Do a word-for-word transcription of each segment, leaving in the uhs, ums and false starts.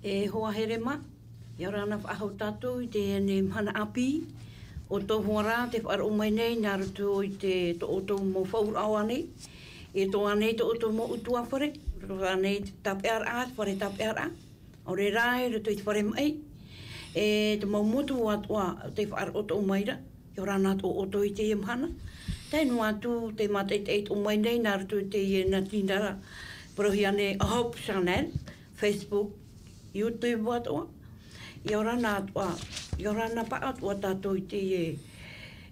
E hoa here mā, ʻia ora na faʻahou tātou i teie nei mahana ʻāpī. ʻO tō hoa rā tē faʻaroʻo mai nei nā roto i te, tō ʻoutou mau faʻaroʻo nei, e tō ʻā nei tō ʻoutou mau ʻutuāfare, roto ʻā nei te tāpeʻaraʻa, te fare tāpeʻaraʻa, ʻaore rā i roto i te fare maʻi, e te mau motu atoʻa tē faʻaroʻo mai ra, ʻia ora na tō ʻoutou i teie mahana. Tae noa atu te mātaʻitaʻi tō mai nei nā roto i teie nā tīnara, parauhia nei Hope Channel, Facebook, YouTube atoʻa. ʻIa ora na atoʻa, ʻia ora na paʻatoʻa tātou i teie,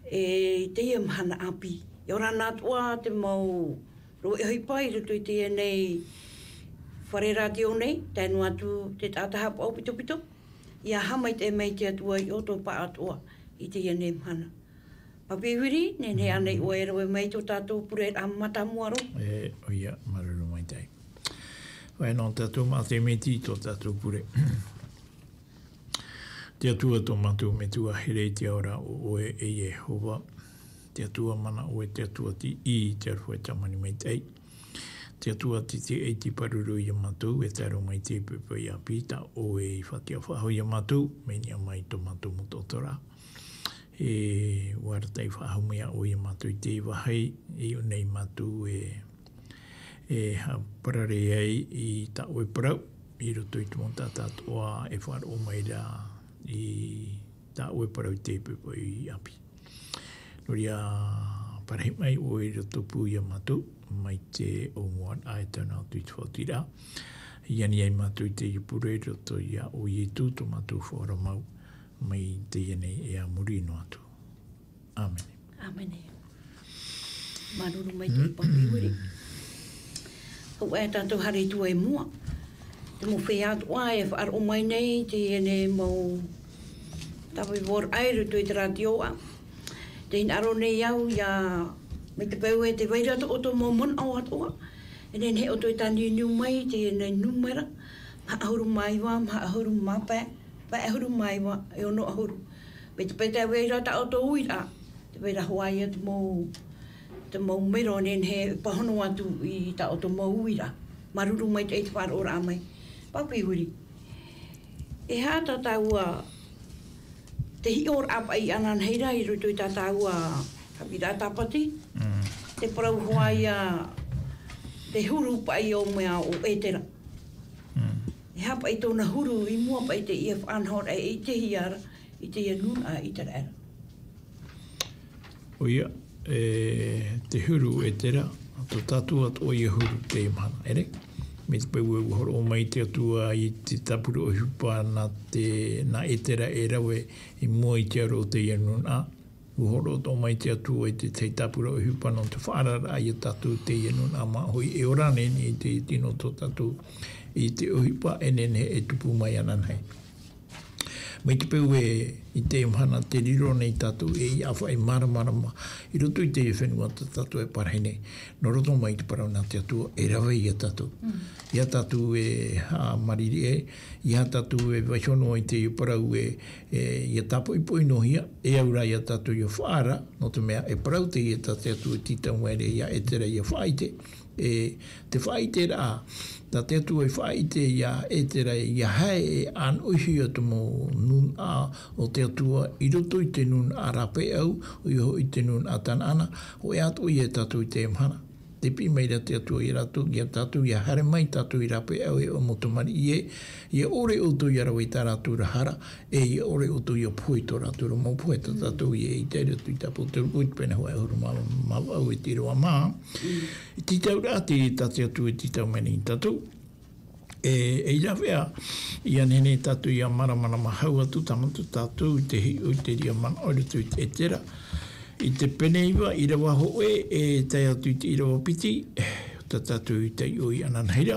e, i teie mahana ʻāpī. ʻIa ora na atoʻa te mau rōʻiʻohipa i roto i teie nei fare rātio nei, tae noa atu te taʻata haʻapaʻo pitopito. ʻIa haʻamaitaʻi mai te Atua ia ʻoutou paʻatoʻa i teie nei mahana. Papi Viri, nehenehe ānei ʻoe e rave mai tō tātou pure a mātāmua roa? E, ʻoia, māuruuru maitaʻi. Vai nō tātou mātaʻitaʻi i tō tātou pure. Te Atua tō mātou Metua here i te ao ra ʻo ʻoe e Iehova. Te Atua mana ʻoe, te Atua tiʻi, te Atua e tāmani maitaʻi. Te Atua tē tiʻa i te pāruru ia mātou, e tae roa mai i te poʻipoʻi ʻāpī, tā ʻoe i faʻatiʻa faʻahou ia mātou, mai niʻa mai tō mātou mau taʻoto ra. E, ʻua arataʻi faʻahou mai ʻoe ia mātou i teie vāhi, i ʻō nei mātou e, e haʻaparare ai i tā ʻoe parau, i roto i te mau taʻata atoʻa e faʻaroʻo mai ra i tā ʻoe parau i te poʻipoʻi ʻāpī. Nō reira, parahi mai ʻoe i roto pū ia mātou, mai te ʻōmuaraʻa e tae noa atu i te faʻaotiraʻa. I ani ai mātou i teie pure i roto ia ʻo Ietu tō mātou Faʻaora mau, mai teie nei e a muri noa atu. ʻĀmene. ʻĀmene. Māuruuru maitaʻi Papi Viri. Hou ā tātou haere atu i mua. Te mau feiā atoʻa e faʻaroʻo mai nei, teie nei mau tāvaivoraʻa i roto i te rātio ā. Tē hinaʻaro nei au ia, mai te peu ē tē vai ra tō ʻoutou mau manaʻo atoʻa. E nehenehe ʻoutou e tāniuniu mai, teie nei nūmera, maha ʻahuru mā iva, maha ʻahuru mā pae, pae ʻahuru mā iva, e ono ʻahuru. Mai te peu tē vai ra tā ʻoutou uiraʻa, tē vai ra hoʻi ia te mau, te mau mero e nehenehe e pāhono atu i tā ʻoutou mau uiraʻa. Māuruuru maitaʻi i te faʻaroʻoraʻa mai. Papi Viri. E aha tā tāua, te hiʻoraʻa paʻi ananahi ra i roto i tā tāua haʻapiʻiraʻa tāpati. Mm. Te parau hoʻi ia, te huru paʻi o mea o ʻEtera. Mm. E aha paʻi tōna huru i mua paʻi i teie faʻanahoraʻa e ʻitehia ra i teie nūnaʻa ʻĪteraʻera? ʻOia, e, te huru ʻEtera, tō tātou atoʻa ia huru i teie mahana, ʻere? Mai te peu ē ʻua hōroʻa mai te Atua i te tāpura ʻohipa nā te, nā ʻEtera e rave i mua i te aro o teie nūnaʻa, ʻua hōroʻa atoʻa mai te Atua i te tahi tāpura ʻohipa nō te faʻaararaʻa ia tātou i teie nūnaʻa māʻohi e ora nei i te tino tō tātou i te ʻohipa e nehenehe e tupu mai ananahi. Mai te peu ē, i teie mahana tē riro nei tātou e ʻia faʻaʻī māramarama i roto i te fenua tā tātou e parahi nei. Nō roto mai te parau nā te Atua e rave ia tātou. Mm. Ia tātou e haʻamāriri ai, ia tātou e vaiiho noa i te parau e, e, ʻia tāpoʻipoʻi noa hia, e au rā ia tātou ʻia faʻaara, nō te mea e parau teie tā te Atua e tītau mai ra ia ʻEtera ʻia faʻaʻite. E te faʻaʻiteraʻa, tā te Atua i faʻaʻite ia ʻEtera ʻia haere e ʻānoʻihia te mau nūnaʻa o te Atua i roto i te nūnaʻa rāpaeʻau, ʻoia hoʻi te nūnaʻa Tanaana, hōʻē atoʻa ia tātou i teie mahana. Tē piʻi mai ra te Atua ia rātou, ia tātou, ʻia haere mai tātou i rāpaeʻau e ʻo mau tamariʻi ē, ʻia ʻore ʻoutou ʻia rave i tā rātou ra hara, e ʻia ʻore ʻoutou ʻia pohe i tō rātou ra mau pohe, tā tātou e ʻite i roto i te Apoterupo i te pene hōʻē ʻahuru mā, mā vaʻu e te ʻīrava mā. Mm. I te tauraʻa te, tā te Atua i tītau mai nei ia tātou. E, e ʻia rave ā, ʻia nehenehe tātou ʻia māramarama hau atu, tāmata tātou i te hiʻo i te reira manaʻo i roto i te ʻEtera. I te pene iva, ʻīrava hōʻē, e tae atu i te ʻīrava piti, tā tātou i taiʻo ananahi ra.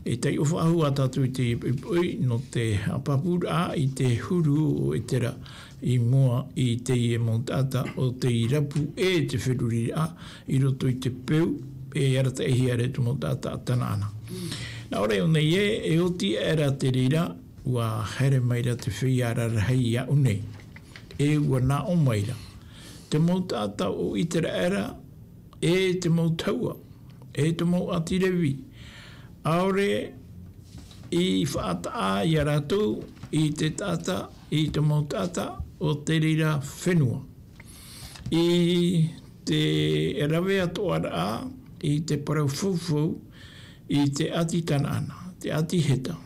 E taiʻo faʻahou ā tātou i te poʻipoʻi nō te haʻapāpūraʻa i te huru o ʻEtera i mua i teie mau taʻata o tei rapu e te feruriraʻa i roto i te peu e arataʻihia ra e te mau taʻata a Tanaana. Nā ʻō ra i ʻō nei ē, e oti aʻera te reira, ʻua haere mai ra te feiā rarahi i aʻu nei. E ʻua nāʻō mai ra te mau taʻata o ʻĪteraʻera, e te mau tahua, e te mau ʻāti Revi, ʻaore i faʻataʻa ia rātou i te taʻata, i te mau taʻata o te reira fenua. I te rave atoʻa ra, i te parau faufau, i te ʻāti Tanaana, te ʻāti Heta,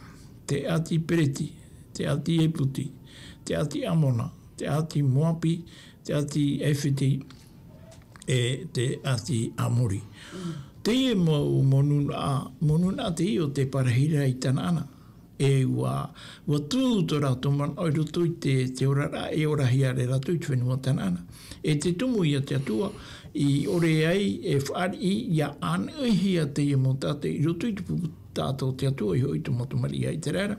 te ʻāti Pereti, te ʻāti Eputi, te ʻāti Amona, te ʻāti Moapi, te ʻāti Efiti, e te ʻāti Amori. Teie mau, mau nūnaʻa, mau nūnaʻa teie o te parahiraʻa i Tanaana. E ua, ua tū tō rātou manaʻo i roto i te, te oraraʻa, e orahia ra e rātou i te fenua Tanaana. E te tumu ia te Atua, i ʻore ai, e fāriʻi, ia ʻānoʻihia teie mau taʻata i roto i te pupu taʻata o te Atua, i hoʻi te mau tamariʻi a Iteraera.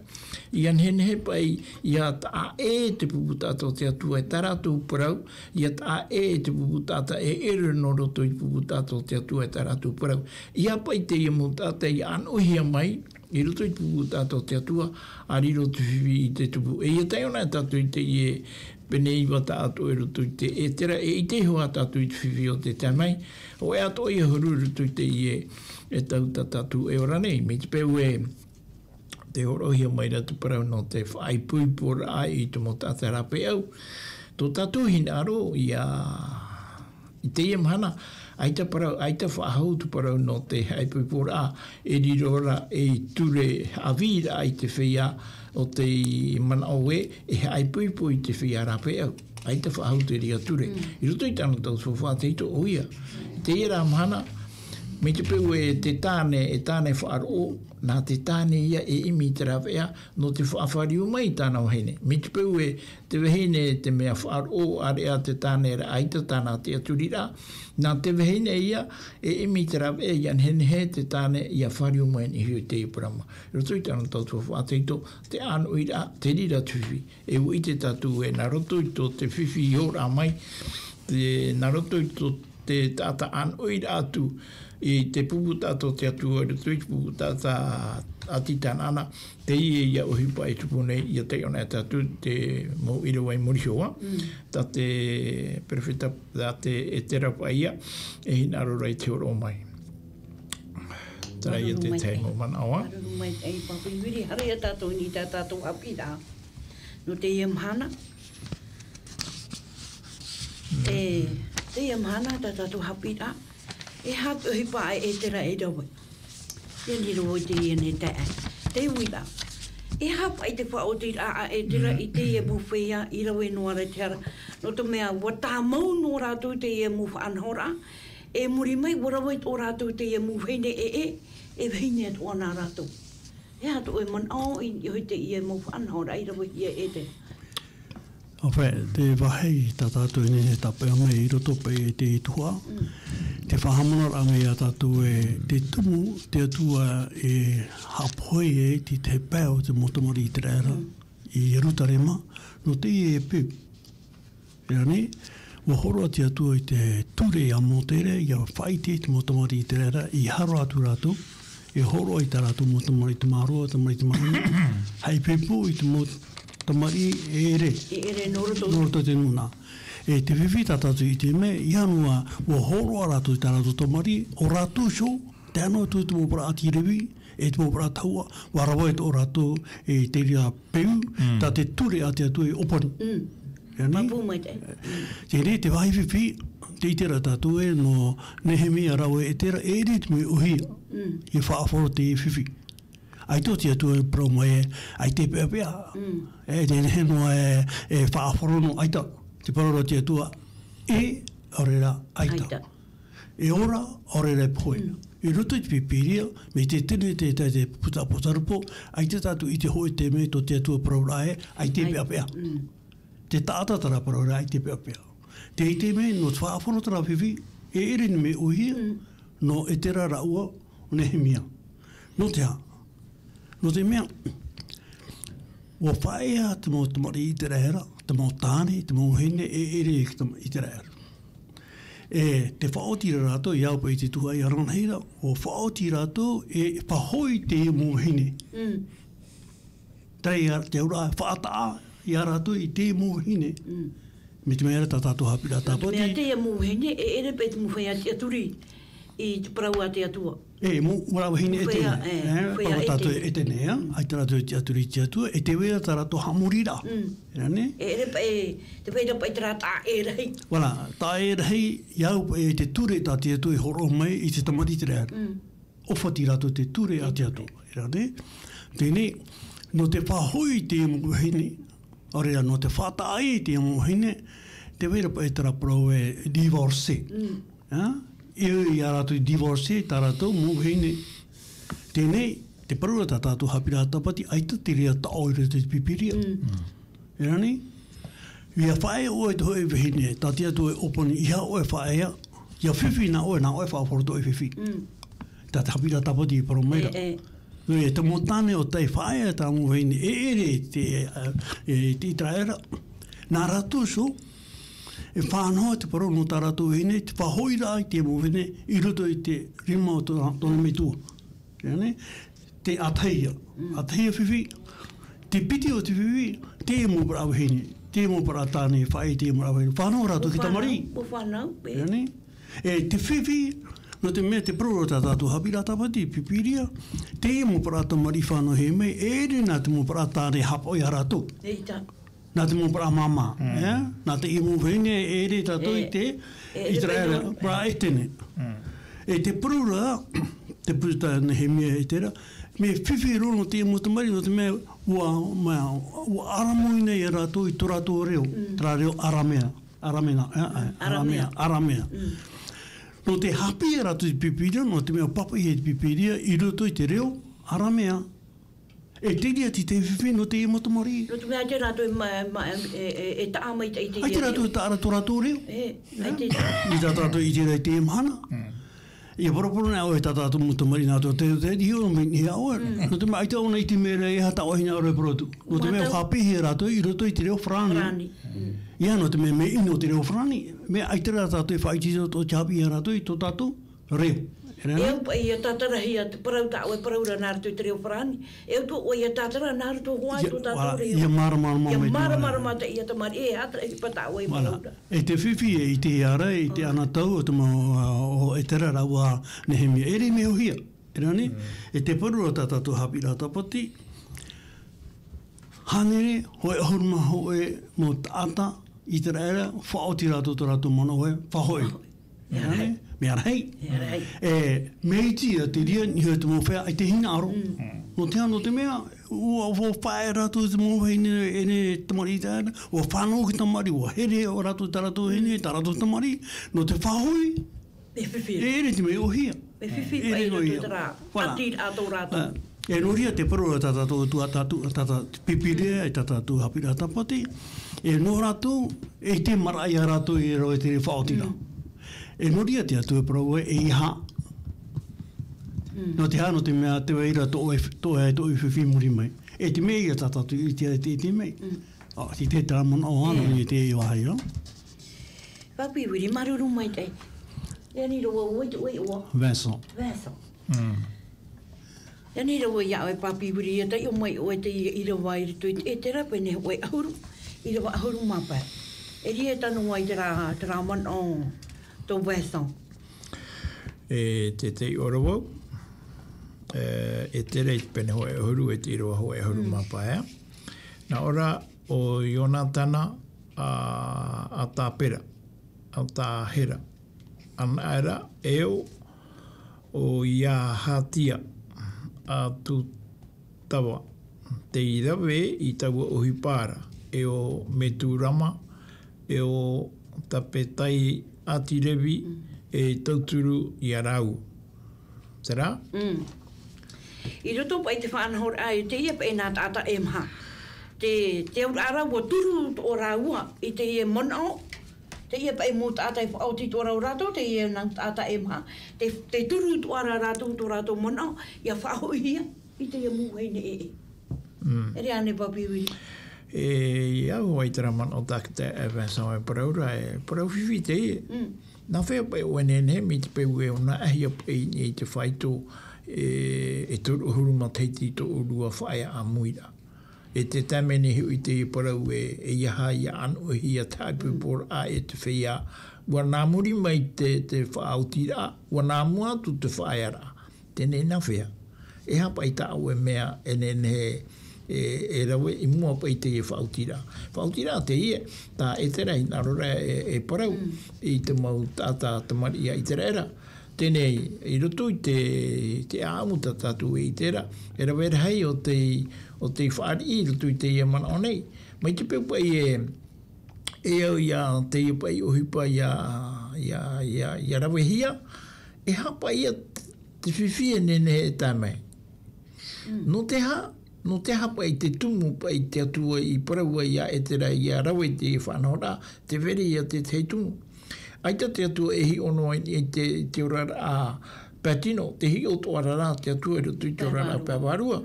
Ia nehenehe paʻi, ia taʻa ʻē te pupu taʻata o te Atua e tā rātou parau, ia taʻa ʻē te pupu taʻata e ʻere nō roto i te pupu taʻata o te Atua e tā rātou parau. Ia paʻi teie mau taʻata ia ʻānoʻihia mai, i roto i te pupu taʻata o te Atua, a riro te fifi i te tupu. E ia taiʻo na tātou i teie pene iva taʻatoʻa i roto i te Etera, e ʻite iho ā tātou i te fifi o te tae mai, ʻoia atoʻa ia huru i roto i teie e tau tā tātou e ora nei. Mai te peu e, tē hōroʻahia mai ra te parau nō te faʻaipoiporaʻa i te mau taʻata rāpae ʻau. Tō tātou hinaʻaro ia, i teie mahana, ʻaita parau, ʻaita faʻahou te parau nō te faʻaipoiporaʻa, e riro ra ei ture haʻavīraʻa i te feiā o te manaʻo ē, e faʻaipoipo i te feiā rāpae ʻau. ʻAita faʻahou te reira ture. Mm. I roto i tāna tau faufaʻa teitei ʻoia. I teie rā mahana, mai te peu e te tāne, e tāne faʻaroʻo, nā te tāne ia e ʻimi i te rāveʻa, nō te faʻafāriu mai i tāna vahine. Mai te peu e te vahine te mea faʻaroʻo, ʻāreʻa te tāne ra ʻaita tāna tiʻaturiraʻa, nā te vahine ia e ʻimi i te rāveʻa, ia nehenehe te tāne ia fāriu mai nei i te parau mā. I roto i tāna tau faufaʻa teitei, te ʻānoʻiraʻa, te reira te fifi. E ua ʻite tātou ē, nā roto i tō te fifi i ora mai, te, nā roto i tō te taʻata ʻānoʻiraʻa atu i te pupu taʻata o te Atua, i roto i te pupu taʻata ʻāti Tanaana, teie ia ʻohipa e tupu nei, ia taiʻo na tātou te mau ʻīrava i muri iho ā. Mm. Tā te perofeta, tā te Etera paʻi ïa, e hinaʻaro ra i te hōroʻa mai. Terā ïa te tahi mau manaʻo ā. Māuruuru maitaʻi, māuruuru maitaʻi, Pāpū i muri, haere ā tātou i niʻa i tā tātou haʻapiʻiraʻa. Nō teie mahana, e, teie mahana tā tātou haʻapiʻiraʻa, e aha te ʻohipa a Etera e rave? Ia riro vau i teie nei taeaʻe. Te uiraʻa. E aha paʻi te faʻaotiraʻa a Etera i teie mau feiā i rave noa ra i te hara? Nō te mea, ʻua tāmau noa rātou i teie mau faʻanahoraʻa, e muri mai, ʻua rave atoʻa rātou i teie mau vahine ʻē, e vahine atoʻa nā rātou. E aha tō ʻoe manaʻo i, i roto i teie mau faʻanahoraʻa i ravehia e Etera? ʻĀfaʻi, te vāhi tā tātou e nehenehe e tāpeʻa mai i roto paʻi i te tuhaʻa. Mm. Te faʻahaʻamanaraʻa mai ia tātou ē te tumu te Atua e haʻapohe ai i te, te pae o te mau tamariʻi Iteraera, mm, i Ierutarema, nō teie peu. Terā nei, ʻua hōroʻa te Atua i te ture ia Mōtē, ia faʻaʻite i te mau tamariʻi Iteraera, i haro atu rātou, e hōroʻa i tā rātou mau tamariʻi tamaroa, tamariʻi tamahine, haʻaipoipo i te mau tamariʻi e ʻere. E ʻere nō roto. Nō roto i te nūnaʻa. E te fifi tā tātou i ʻite mai, ʻeiaha noa, ʻua hōroʻa rātou i tā rātou tamariʻi, ʻo rātou iho, tae noa atu i te mau parau ʻāti Revi, e te mau parau tahua, ʻua rave atoʻa rātou i te reira peu, mm, tā te ture a te Atua i ʻōpani. Mm. Ia nei? Pāpū maitaʻi. Teie te vāhi fifi, tē ʻite ra tātou ē, nō Nehemia rāua e Etera, e ʻere te mea ʻōhie, mm, i faʻahoro teie fifi. ʻAita te Atua e parau mai ē, ʻaita e peʻapeʻa. Mm. E nehenehe noa e, e faʻahoro noa, ʻaita. Te parau ra te Atua, e, ʻaore rā, ʻaita. ʻAita. E ora, ʻaore rā e pohe. Mm. I roto i te Pīpīria, mai te tini te, te, te puta Apotarupo, ʻaita tātou i ʻite hōʻē taime tō te Atua parauraʻa ē, ʻaita e peʻapeʻa. Mm. Te taʻata terā parauraʻa, ʻaita e peʻapeʻa. Te ʻite mai, nō te faʻahoro terā fifi, e ʻere i te mea ʻōhie, mm, nō Etera rāua, ʻo Nehemia. Nō te aha? Nō te mea, ʻua faʻaea te mau tamariʻi Iteraera, te mau tāne, te mau vahine, e ʻere i te tama-, Iteraera. E, te faʻaoti ra rātou, i au paʻi i te tuhaʻa i ʻāranahi ra, ʻua faʻaoti rātou, e faʻahoʻi te mau vahine. Mm. Terā ia te auraʻa, faʻataʻa ia rātou i te mau vahine. Mm. Mai te mea ra tā tātou haʻapiʻiraʻa tāpati. Nō te mea teie mau vahine, e ʻere paʻi te mau feiā tiʻaturi i te parau a te Atua. E, mo, mo rā vahine e tēnei. E, papa tātou e tēnei, ā? ʻAita rātou e tiʻaturi i te Atua, e te vai ra tā rātou haʻamoriraʻa. Mm. E rā nei? E, e, e, te vai ra paʻi terā taʻa e rahi. Voilà, taʻa e rahi, i au, e te ture tā te Atua i hōroʻa mai i te tamariʻi Iteraera. Mm. ʻOfati rātou te ture a te Atua. E rā nei? Teie nei, nō te faʻahoʻi i te mau vahine, ʻaore rā, nō te faʻataʻa i te mau vahine, te vai ra paʻi terā parau e divorce. Mm. Ā? E, ia rātou i divorce, tā rātou mau vahine. Teie nei, te parau ra tā tātou haʻapiʻiraʻa tāpati, ʻaita te reira taʻo i roto i te Pīpīria. Mm. E rā nei? Ia faʻaea ʻoe i te hōʻē vahine, tā te Atua e ʻōpani, ʻeiaha ʻoe e faʻaea, ia fifi nā ʻoe, nā ʻoe e faʻaroto e fifi. Mm. Tā te haʻapiʻiraʻa tāpati e parau mai ra. E, e. Nō reira, te mau tāne o tei faʻaea tā mau vahine, e ʻere te, e, e, te Iteraera, nā rātou iho, e faʻanaho te parau nō tā rātou vahine, te faʻahoʻiraʻa i te mau vahine, i roto i te rima o tō, tōna metua. Ia nei, te ʻātahi ia. Mm. ʻĀtahi ia fifi, te piti o te fifi, te mau parau vahine, te mau parau tāne, faʻaea te mau parau vahine. Faʻanaho rātou ki te tamariʻi. Mau faʻanaho, e. Ia nei? E te fifi, nō te mea te parau ra tā tātou haʻapiʻiraʻa tāpati, Pīpīria, te mau parau tamariʻi faʻanaho e mai, e ʻere nā te mau parau tāne e haʻapaʻo ia rātou. E ʻaita. Nā te mau parau māmā, mm, e? Nā te mau vahine, e ʻere tātou i te, e, e, i te rā, parau e tēnei. Mm. E te parau ra, te parau tā Nehemia e tērā, mea fifi roa nō te mau tamariʻi, nō te mea ʻua, mea, ʻua ʻaramoina ia rātou i tō rātou reo, mm, terā reo Aramea. Aramena, e, e, Aramea. Aramea, Aramea. Mm. Nō te haʻapiʻi ia rātou i te Pīpīria, nō te mea pāpaʻihia i te Pīpīria, i roto i te reo Aramea. E te reira te fifi nō te mau tamariʻi. Nō te mea ʻaita rātou e ma-, ma-, e, e, e taʻa mai te, i te reira. ʻAita rātou e taʻa ra tō rātou reo. E, ʻaita. I tā tātou i te reira i te mahana. Mm. ʻIa poroporo nei ʻoe tā tātou mau tamariʻi nā tō te, te, te iho mai nei ʻoe. Mm. Nō te mea ʻaita ʻōna i te mea ra e aha tā ʻoe hinaʻaro e parau atu. Nō te mea haʻapiʻihia rātou i roto i te reo farāni. Farāni. Mm. ʻIa, nō te mea mea ʻino te reo farāni. Mea ʻaita rā tātou e faʻaʻite i tō, tō te haʻapiʻi ia rātou i tō tātou reo. E rā nei? E au paʻi ʻia tātarahia te parau tā ʻoe e parau ra nā roto i te reo farāni. E au atoʻa ʻoe ʻia tātara nā roto hoʻi i tō tātou reo. Ia, voilà, ʻia māramarama mai te mea. ʻIa māramarama te, ʻia tamariʻi, e aha te ʻohipa tā ʻoe e parau ra. Voilà. E te fifi e ʻitehia ra, i te anotau o te mau, ā, o Etera rāua Nehemia. E ʻere mea ʻōhie. E rā nei? Mm. E te parau ra tā tātou haʻapiʻiraʻa tāpati. Hānere, hōʻē ʻahuru mā hōʻē mau taʻata, Iteraera, faʻaoti rātou tō rātou manaʻo e faʻahoʻi. Mea rahi. Mea rahi. Mea rahi. E, mea iti ia te reira, niʻa i te mau feiā, ʻaita e hinaʻaro. Mm. Nō te aha, nō te mea, ʻua, ʻua faʻaea rātou te mau vahine, e, e tamariʻi Iteraera, ʻua fānau i te tamariʻi, ʻua here ʻo rātou tā rātou vahine, tā rātou tamariʻi, nō te faʻahoʻi. E fifi. E ʻere te mea ʻōhie. E fifi paʻi i roto i terā ʻati a tō rātou. Ā, e nō reira te parau ra tā tātou Atua, tā tātou, tā tā, Pīpīria, e tā tātou haʻapiʻiraʻa tāpati, e nō rātou, e ʻite maraʻa ia rātou e rave i te faʻaotiraʻa. Mm. E nō reira te Atua e parau ē, ʻeiaha. Mm. Nō te aha, nō te mea te vai ra tō ʻoe, tō ʻoe, tō ʻoe fifi i muri mai. E te mea ia tā tātou i te, i te, i te mea. Mm. Ā, i te terā manaʻo ānō, i te vāhi ra. Papi Viri, māuruuru maitaʻi. E ani roa, ʻoe, ʻoe, ʻoe. Vincent. Vincent. Mm. E ani roa ia ʻoe, Papi Viri, ʻia taiʻo mai ʻoe i te ʻīrava i roto i te, e terā pene hōʻē ʻahuru, ʻīrava ʻahuru mā pae. E ʻere e tano ai terā, terā manaʻo tō Vincent. E te taiʻo ra vau, e, e terā i te pene hōʻē ʻahuru, e te ʻīrava hōʻē ʻahuru mā pae. Nā ʻō ra, ʻo Ionatana, ā, ʻa Tāpera, ʻa Tāhera, ʻanaʻe ra, e ʻo, ʻo Iahatia, ʻa Tutava, tei rave i taua ʻohipa ra, e ʻo Meturama, e ʻo Tapetai ʻa Tirevi, e tauturu ia rāua. Terā? Mm. I roto paʻi i te faʻanahoraʻa, e teie paʻi nā taʻata e maha. Te, te auraʻa ra ʻua turu atoʻa rāua i teie manaʻo, teie paʻi mau taʻata e faʻaoti atoʻa ra ʻo rātou, teie nā taʻata e maha. Te, te turu atoʻa ra rātou tō rātou manaʻo, ʻia faʻahoʻihia i teie mau vahine ʻē. Mm. E ʻere ānei, Papi Viri? E, ʻia au hoʻi terā manaʻo tā te, e, Vincent e parau ra, e parau fifi teie. Mm. Nā hea paʻi ʻoe e nehenehe mai te peu e ʻōnaʻahia paʻi i te fāito, e, e toru ʻahuru matahiti i tō ʻōrua faʻaea ʻāmuiraʻa. E te taime nei hoʻi teie parau ē, ʻeiaha ʻia ʻānoʻihia te haʻaipoiporaʻa e te feiā, ʻua nā muri mai te, te faʻaotiraʻa, ʻua nā mua atu te faʻaearaʻa. Teie nā fea? E aha paʻi tā ʻoe mea e nehenehe e, e rave i mua paʻi i teie faʻaotiraʻa? Faʻaotiraʻa teie, tā ʻEtera hinaʻaro ra e, e parau i te mau taʻata tamariʻi a ʻĪteraʻera. Teie, i roto i te, te ʻāʻamu tā tātou e ʻite ra, e rave rahi ʻo tei, ʻo tei fāriʻi i roto i teie manaʻo nei. Mai te peu paʻi e, e au ia teie paʻi ʻohipa ia, ia, ia, ia ravehia, e aha paʻi ia te fifi e nehenehe e tae mai? Nō te aha, nō te aha paʻi te tumu paʻi te Atua i parau ai ia ʻEtera ia rave i te faʻanahoraʻa, tē vai ra ia te tahi tumu. ʻAita te Atua e hiʻo noa i te, te oraraʻa pae tino, tē hiʻo atoʻa ra te Atua i roto i te oraraʻa pae vārua.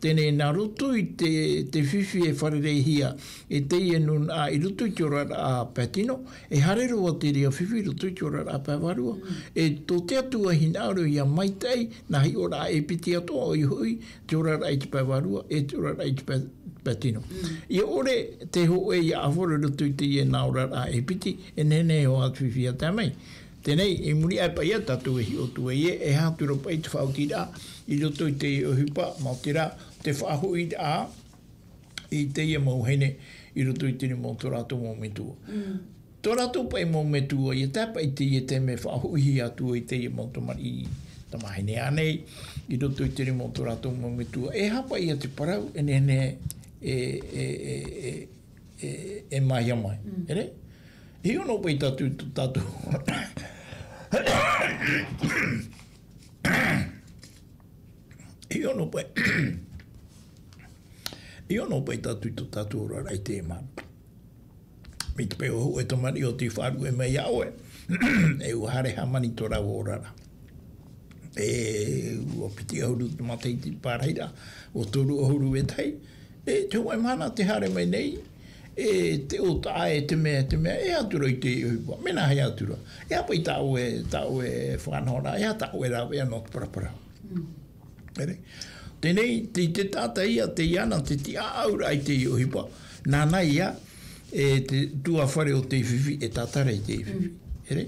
Teie nā roto i te, te fifi e fārereihia, e teie nūnaʻa i roto i te oraraʻa pae tino, e haere roa te reira fifi i roto i te oraraʻa pae vārua. E tō te Atua hinaʻaro ia maitaʻi, nā hiʻoraʻa e piti atoʻa ʻoia hoʻi, te oraraʻa i te pae vārua, e te oraraʻa i te pae, pae tino. ʻIa ʻore te hōʻē ia ʻāfaro i roto i teie nā oraraʻa e piti, e nehenehe hoʻi te fifi ia tae mai. Teie, i muri aʻe paʻi ia tātou e hiʻo atu ai ē, e aha atu ra paʻi te faʻaotiraʻa i roto i teie ʻohipa, maoti rā, te faʻahoʻiraʻa i teie mau vahine i roto i te rima o tō rātou mau metua. Tō rātou paʻi mau metua, ʻia tae paʻi i teie taime e faʻahoʻihia atu ai teie mau tamariʻi tamāhine ānei, i roto i te rima o tō rātou mau metua. E aha paʻi ia te parau e nehenehe e, e, e, e, e, e māia mai. Ere? Hiʻo noa paʻi tātou, tātou. Hiʻo noa paʻi. Hiʻo noa paʻi tātou i tō tātou oraraʻa i teie mahana. Mai te peu ʻoe tamariʻi ʻo tei faʻaruʻe mai iā ʻoe, e ʻua haere hāmani tō rāua oraraʻa. E ʻua piti ʻahuru te matahiti pārahiraʻa, ʻua toru ʻahuru vetahi, e te hōʻē mahana tē haere mai nei, e te ʻōtaʻa, e te mea, e te mea, e aha atu ra i te ʻohipa, mea nāhea atu ra. E aha paʻi tā ʻoe, tā ʻoe faʻanahoraʻa, e aha tā ʻoe rāveʻa nō te paraparau. Ere. Teie, te, te taʻata ia, teie ana te tiʻaʻauraʻa i te ʻohipa. Nāna ia, e te tuafare o te fifi, e tātara i te fifi. Ere.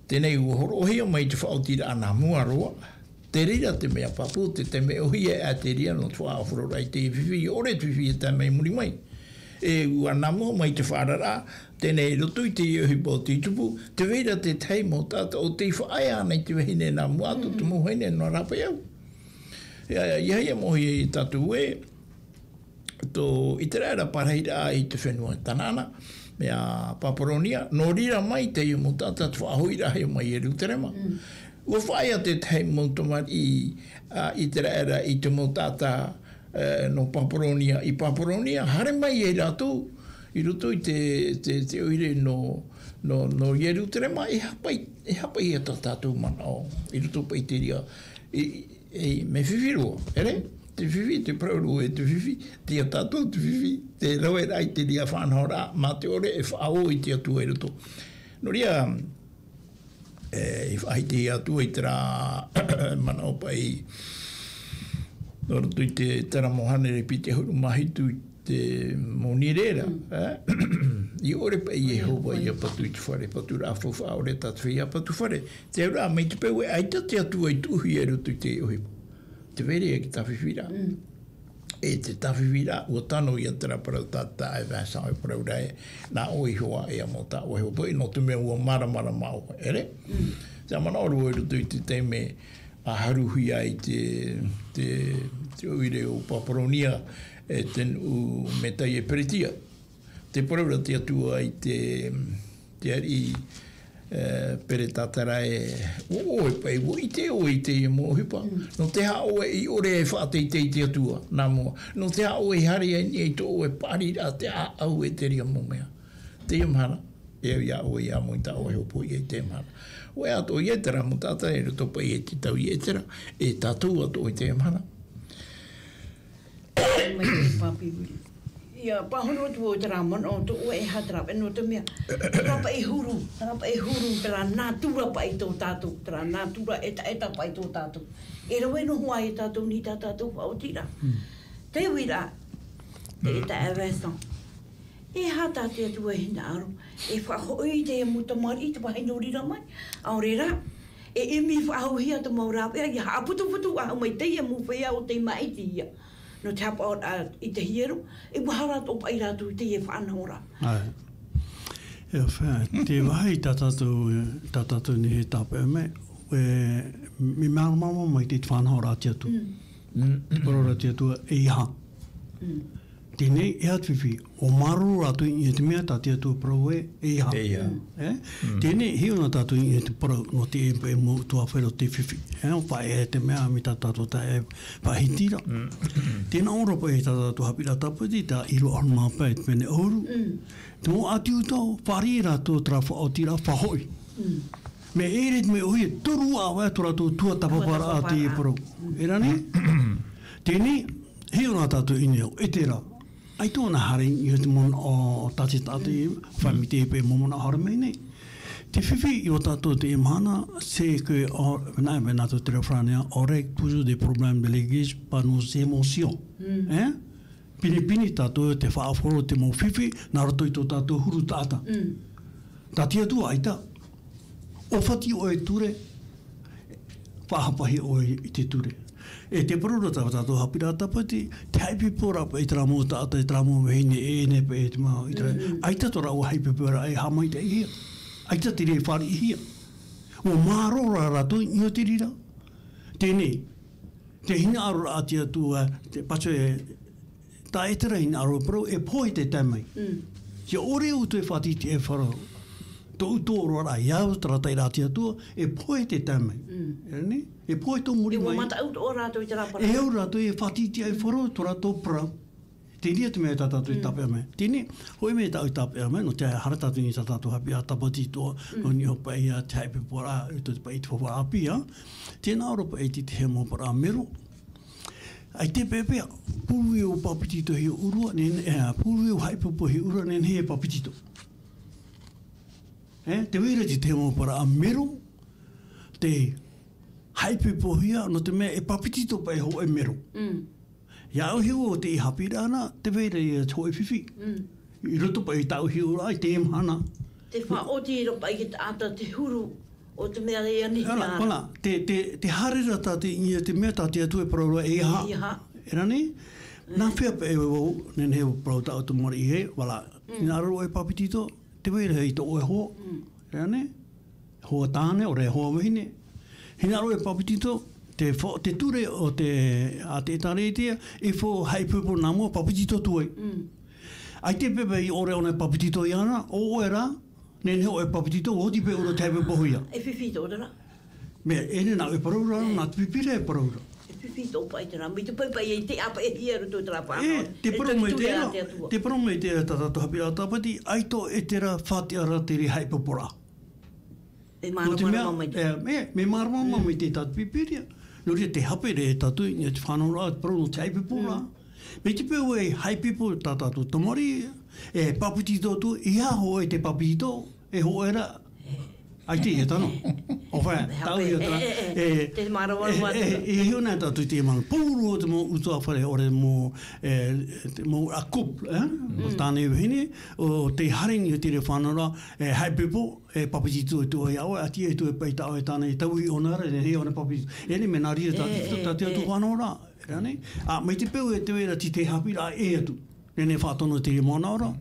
Teie, ʻua hōroʻahia mai te faʻaotiraʻa nā mua roa. Te reira te mea pāpū, te, te mea ʻōhie ā te reira nō te faʻaʻāfaroraʻa i te fifi, ʻia ʻore te fifi e tae mai i muri mai. E ʻua nā mua mai te faʻaararaʻa, teie i roto i te ʻohipa o te tupu, tē vai ra te tahi mau taʻata ʻo tei faʻaea ana i te vahine nā mua atu, te mau vahine nō rāpae au. ʻIa, ʻia, ʻia, ʻia moʻe tātou ē, tō ʻĪteraʻera pārahiraʻa i te fenua Tanaana, mea Paparonia, nō reira mai teie mau taʻata te faʻahoʻiraʻahia mai i Ierutarema. ʻUa faʻaea te tahi mau tamariʻi a ʻĪteraʻera i te mau taʻata, e, nō Paparonia, i Paparonia, haere mai ai rātou, i roto i te, te, te ʻoire nō, nō, nō Ierutarema, e aha paʻi, e aha paʻi ia tā tātou manaʻo, i roto paʻi i te reira, i, i, mea fifi roa, ere? Te fifi, te parau roa, e te fifi, te ia tātou te fifi, te raveraʻa i te reira faʻanahoraʻa, mā te ʻore e faʻaō i te Atua i roto. Nō reira, e, i faʻahiti atu ai terā manaʻo paʻi, nō roto i te Terā mau Hānere piti ʻahuru mā hitu i te mau nīreira, e? ʻIa ʻore paʻi Iehova ʻia patu i te fare, paturaʻa faufaʻa ʻore tā te feiā patu fare. Te auraʻa mai te peu ē ʻaita te Atua i tuʻuhia i roto i te ʻohipa. Tē vai ra ia te tāfifiraʻa. E te tāfifiraʻa, ʻua tano ia terā parau tā, tā Evanesean e parau ra ē, nā ʻoe iho ā, e amo tā ʻoe iho paʻi, nō te mea ʻua māramarama ʻoe, ere? Te manaʻo roa i roto i te taime a haruhia ai te, te, te ʻoire o Paparonia, e te nuʻu Media Peretia. Tē parau ra te Atua i te, te ariʻi, e, Peretatara ē, ʻo ʻoe paʻi, ʻua ʻite ʻoe i teie mau ʻohipa. Nō te aha ʻoe i ʻore e faʻateitei i te Atua, nā mua. Nō te aha ʻoe i haere i niʻa i tō ʻoe paʻariraʻa te ʻāʻau e te reira mau mea. Teie mahana, e au iā ʻoe ʻia moʻe tā ʻoe iho paʻi i teie mahana. ʻOe atoʻa ia terā mau taʻata i roto paʻi i te tau i ʻEtera, e tātou atoʻa i teie mahana. Mai te pāpū. ʻIa pāhono atu vau i terā manaʻo tō ʻoe, e aha terā, e nō te mea, terā paʻi huru, terā paʻi huru, terā nātura paʻi tō tātou, terā nātura ʻetaʻeta paʻi tō tātou. E rave noa ai tātou nei tā tātou faʻaotiraʻa. Te uiraʻa, te ʻetaʻeta Vincent. E aha tā te Atua e hinaʻaro e faʻahoʻi i te mau tamariʻi, te vāhi nō reira mai? ʻAore rā, E ʻimi faʻahouhia te mau rāveʻa, ʻia haʻaputuputu faʻahou mai teie mau feiā ʻo tei māʻitihia. Nō te haʻapaʻoraʻa i te hiero, e ʻua hara tō paʻi rātou i teie faʻanahoraʻa. ʻAe. E whea, te vāhi tā tātou, tā tātou nei e tāpeʻa mai, e, mea māramarama mai te faʻanahoraʻa a te Atua. Mm. Te parau ra a te Atua, ʻeiaha. Mm. Teie nei, e aha te fifi, ʻua mārō rātou i niʻa i te mea tā te Atua e parau ē, ʻeiaha. ʻEiaha. Mm. E? Mm. Teie nei, hiʻo na tātou i niʻa i te parau, nō te ʻē paʻi mau tuahine o te fifi. E, ʻo paʻi e te mea, mai tā tātou taeaʻe faʻahiti ra. Mm. Tē nā ʻō ra paʻi tā tātou haʻapiʻiraʻa tāpati, tā ʻĪrava ʻahuru mā pae, te pene ʻahuru. Mm. Te mau ʻāti Iuta, fāriʻi rātou terā faʻaotiraʻa faʻahoʻi. Mm. Mea ʻere te mea ʻōhie, toru ʻāvae tō rātou tuatāpaparaʻa, tuatāpaparaʻa, teie parau. Mm. E rā nei? Teie nei, hiʻo na tātou i niʻa i ʻEtera. ʻAita ʻōna haere i niʻa i te manaʻo tā te taʻata, mm, fāmite paʻi mau manaʻo haere mai nei. Te fifi i ō tātou teie mahana, c'est que, ʻo, nā, mea nā tō te reo farāni, on règle toujours des problèmes de l'église par nos émotions. Mm. E? Pinepine tātou te faʻahoro te mau fifi, nā roto i tō tātou huru taʻata. Mm. Tā te Atua ʻaita. ʻOfati ʻoe i te ture, faʻahapahia ʻoe i te ture. E te parau ra tā tātou haʻapiʻiraʻa tāpati, te haʻaipoiporaʻa paʻi terā mau taʻata, terā mau vahine, e ʻere paʻi te mau ʻĪteraʻera. Mm. ʻAita tō rāua haʻaipoiporaʻa e haʻamaitaʻihia. ʻAita te reira e fāriʻihia. ʻUa mārō rā rātou i niʻa i te reira. Teie nei, te hinaʻaroraʻa a te Atua, te pātio e, tā ʻEtera hinaʻaro e parau, e pohe te tae mai. Mm. ʻIa ʻore ʻoutou e faʻatītīʻaifaro. Tō ʻoutou ʻoroʻaraʻa, ʻia au terā taʻiraʻa a te Atua, e pohe te tae mai. Mm. E rā nei? E pohe tō muri mai. E ʻua mataʻu atoʻa rātou i terā parau. E au rātou e faʻatītīʻaifaro tō rātou parau. Teie te mea tā tātou i, mm, tāpeʻa mai. Teie, hōʻē mea tāʻu i tāpeʻa mai, nō te hara tātou i tā tātou haʻapiʻiraʻa tāpati atoʻa, mm, nō niʻa paʻi i te haʻaipoiporaʻa, i tō te paʻi i te faufaʻa ʻāpī, ā. Tē nā ʻō ra paʻi te, te mau parau mero. ʻAita e peʻapeʻa, pūrū ʻia papetitohia ʻōrua, nehenehe, e, pūrū ʻia haʻaipoipohia ʻōrua, nehenehe e papetito. E, tē vai ra te, te mau parau mero, tē haʻaipoipohia, nō te mea e papetito paʻi e hōʻē mero. Mm. ʻIa au hiʻo ʻo tei haʻapiʻiraʻa na, tē vai ra ïa te hōʻē fifi. Mm. I roto paʻi i tāʻu hiʻoraʻa i teie mahana. Te faʻaoti ra paʻi i te taʻata te huru o te mea ʻia nehenehe. Voilà, voilà. Te, te, te haere ra tātou i niʻa i te mea tā te Atua e parau ra ʻeiaha. ʻEiaha. E rā nei? Mm. Nā hea paʻi vau, nehenehe e parau tāʻu tamariʻi ē, voilà. Mm. Hinaʻaro ʻoe e papetito, tē vai ra i tō ʻoe hoa. Mm. E rā nei? Hoa tāne, ʻaore hoa vahine. Hinaʻaro e papetito, te fa-, te ture o te, a te ʻĒkālesia, e fa-, haʻaipoipo nā mua, papetito atu ai. Mm. ʻAita e peʻapeʻa ʻaore ʻōna e papetito iāna, ʻo ʻoe rā, nehenehe ʻoe e papetito, ʻua oti paʻi ʻōna te haʻaipoipohia. E fifi tō ʻōna. Mea, e nehenehe nā ʻoe e parau ra, e, nā te Pīpīria e parau ra. E fifi tō paʻi terā, mai te pae paʻi i te ʻāpeʻehia i roto i terā faʻanaho. E, te parau mai terā, te parau mai terā tā tātou haʻapiʻiraʻa tāpati, ʻaita ʻo ʻEtera e faʻatiʻa ra te reira haʻaipoiporaʻa. E mārama mai. Nō te mea, e, e, mea mārama mai te tā te Pīpīria. Nō reira tē hape ra tātou i niʻa i te faʻanahoraʻa, te parau nō te haʻaipoiporaʻa. Mm. Mai te peu e haʻaipoipo tā tātou tamariʻi, e papetito atu, ʻeiaha hōʻē te papetito, e hōʻē rā. ʻAita e tano. ʻO whai, tāʻu ia terā. E, e, e, e, tē mārama mai. E, e, e, e hiʻo na tātou i te mau. Pūrū ʻo te mau ʻutuāfare, ʻaore mau, e, te mau couple, e? Mm. Tāne vahine, ʻo tē haere i niʻa i te reira faʻanahoraʻa, e haʻaipoipo, e papetito atu ai ʻoe, ʻati atu e paʻi tā ʻoe tāne, e tauihaʻa ʻōna ra, e nehenehe ʻōna e papetito. E nehenehe mea nā reira tā, e, tā, e, tā te Atua e faʻanahoraʻa, e rā nei? Ā, mai te peu e tē vai ra te, te haʻapiʻiraʻa ē atu. Nehenehe e faʻatono te reira manaʻo ra.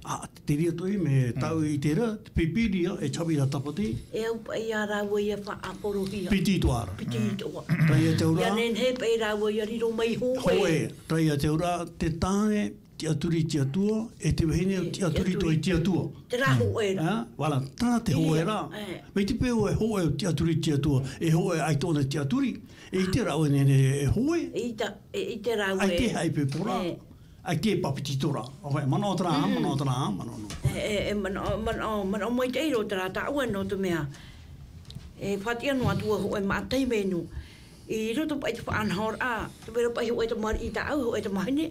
Ā, te reira atoʻa mea tāʻu i terā, te Pīpīria, e te haʻapiʻiraʻa tāpati. E au paʻi iā rāua ʻia faʻahorohia. Piti atoʻa ra. Piti atoʻa. Terā ïa te auraʻa. ʻIa nehenehe paʻi rāua ʻia riro mai hōʻē. Hōʻē. Terā ïa te auraʻa, te tāne, tiʻaturi i te Atua, e te vahine, e, tiʻaturi atoʻa i te Atua. Terā hōʻē ra. Ā, voilà, terā te hōʻē ra. E. Mai te peu e hōʻē tiʻaturi i te Atua, e hōʻē ʻaita ʻōna tiʻaturi, e ʻite ra ʻoe nehenehe e hōʻē. E ʻite, e ʻite rāua. ʻAita e haʻaipoiporaʻa. E. ʻAita e papetitoraʻa. ʻO whai, manaʻo terā, mm, manaʻo terā, manaʻo nō. E, e, e, manaʻo, manaʻo, manaʻo maitaʻi roa terā tāʻu ē nō te mea. E faʻatiʻa noa atu ā hōʻē maʻa taime nō. I roto paʻi i te faʻanahoraʻa, tē vai ra paʻi hōʻē tamariʻi tāʻu, hōʻē tamahine.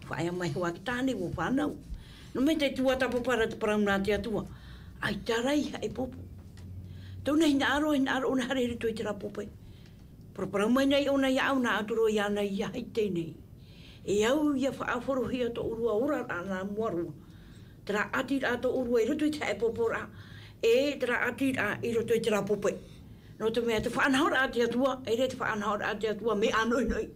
Faʻaea mai hoʻi te tāne, ʻua fānau. Nō te mea tē tuatāpapa ra te parau nā te Atua. ʻAita rā e haʻaipoipo. Tōna hinaʻaro, hinaʻaro ʻōna e haere i roto i terā pope. Paraparau mai nei ʻōna iāʻu, nā ʻō atu ra iāna, ʻeiaha i teie nei. E au ʻia faʻahorohia tōʻurua oraraʻa nā mua roa. Terā ʻatiraʻa tōʻurua i roto i te haʻaipoiporaʻa, e terā ʻatiraʻa i roto i terā pope. Nō te mea te faʻanahoraʻa a te Atua, e ʻere te faʻanahoraʻa a te Atua mea ʻānoʻinoʻi.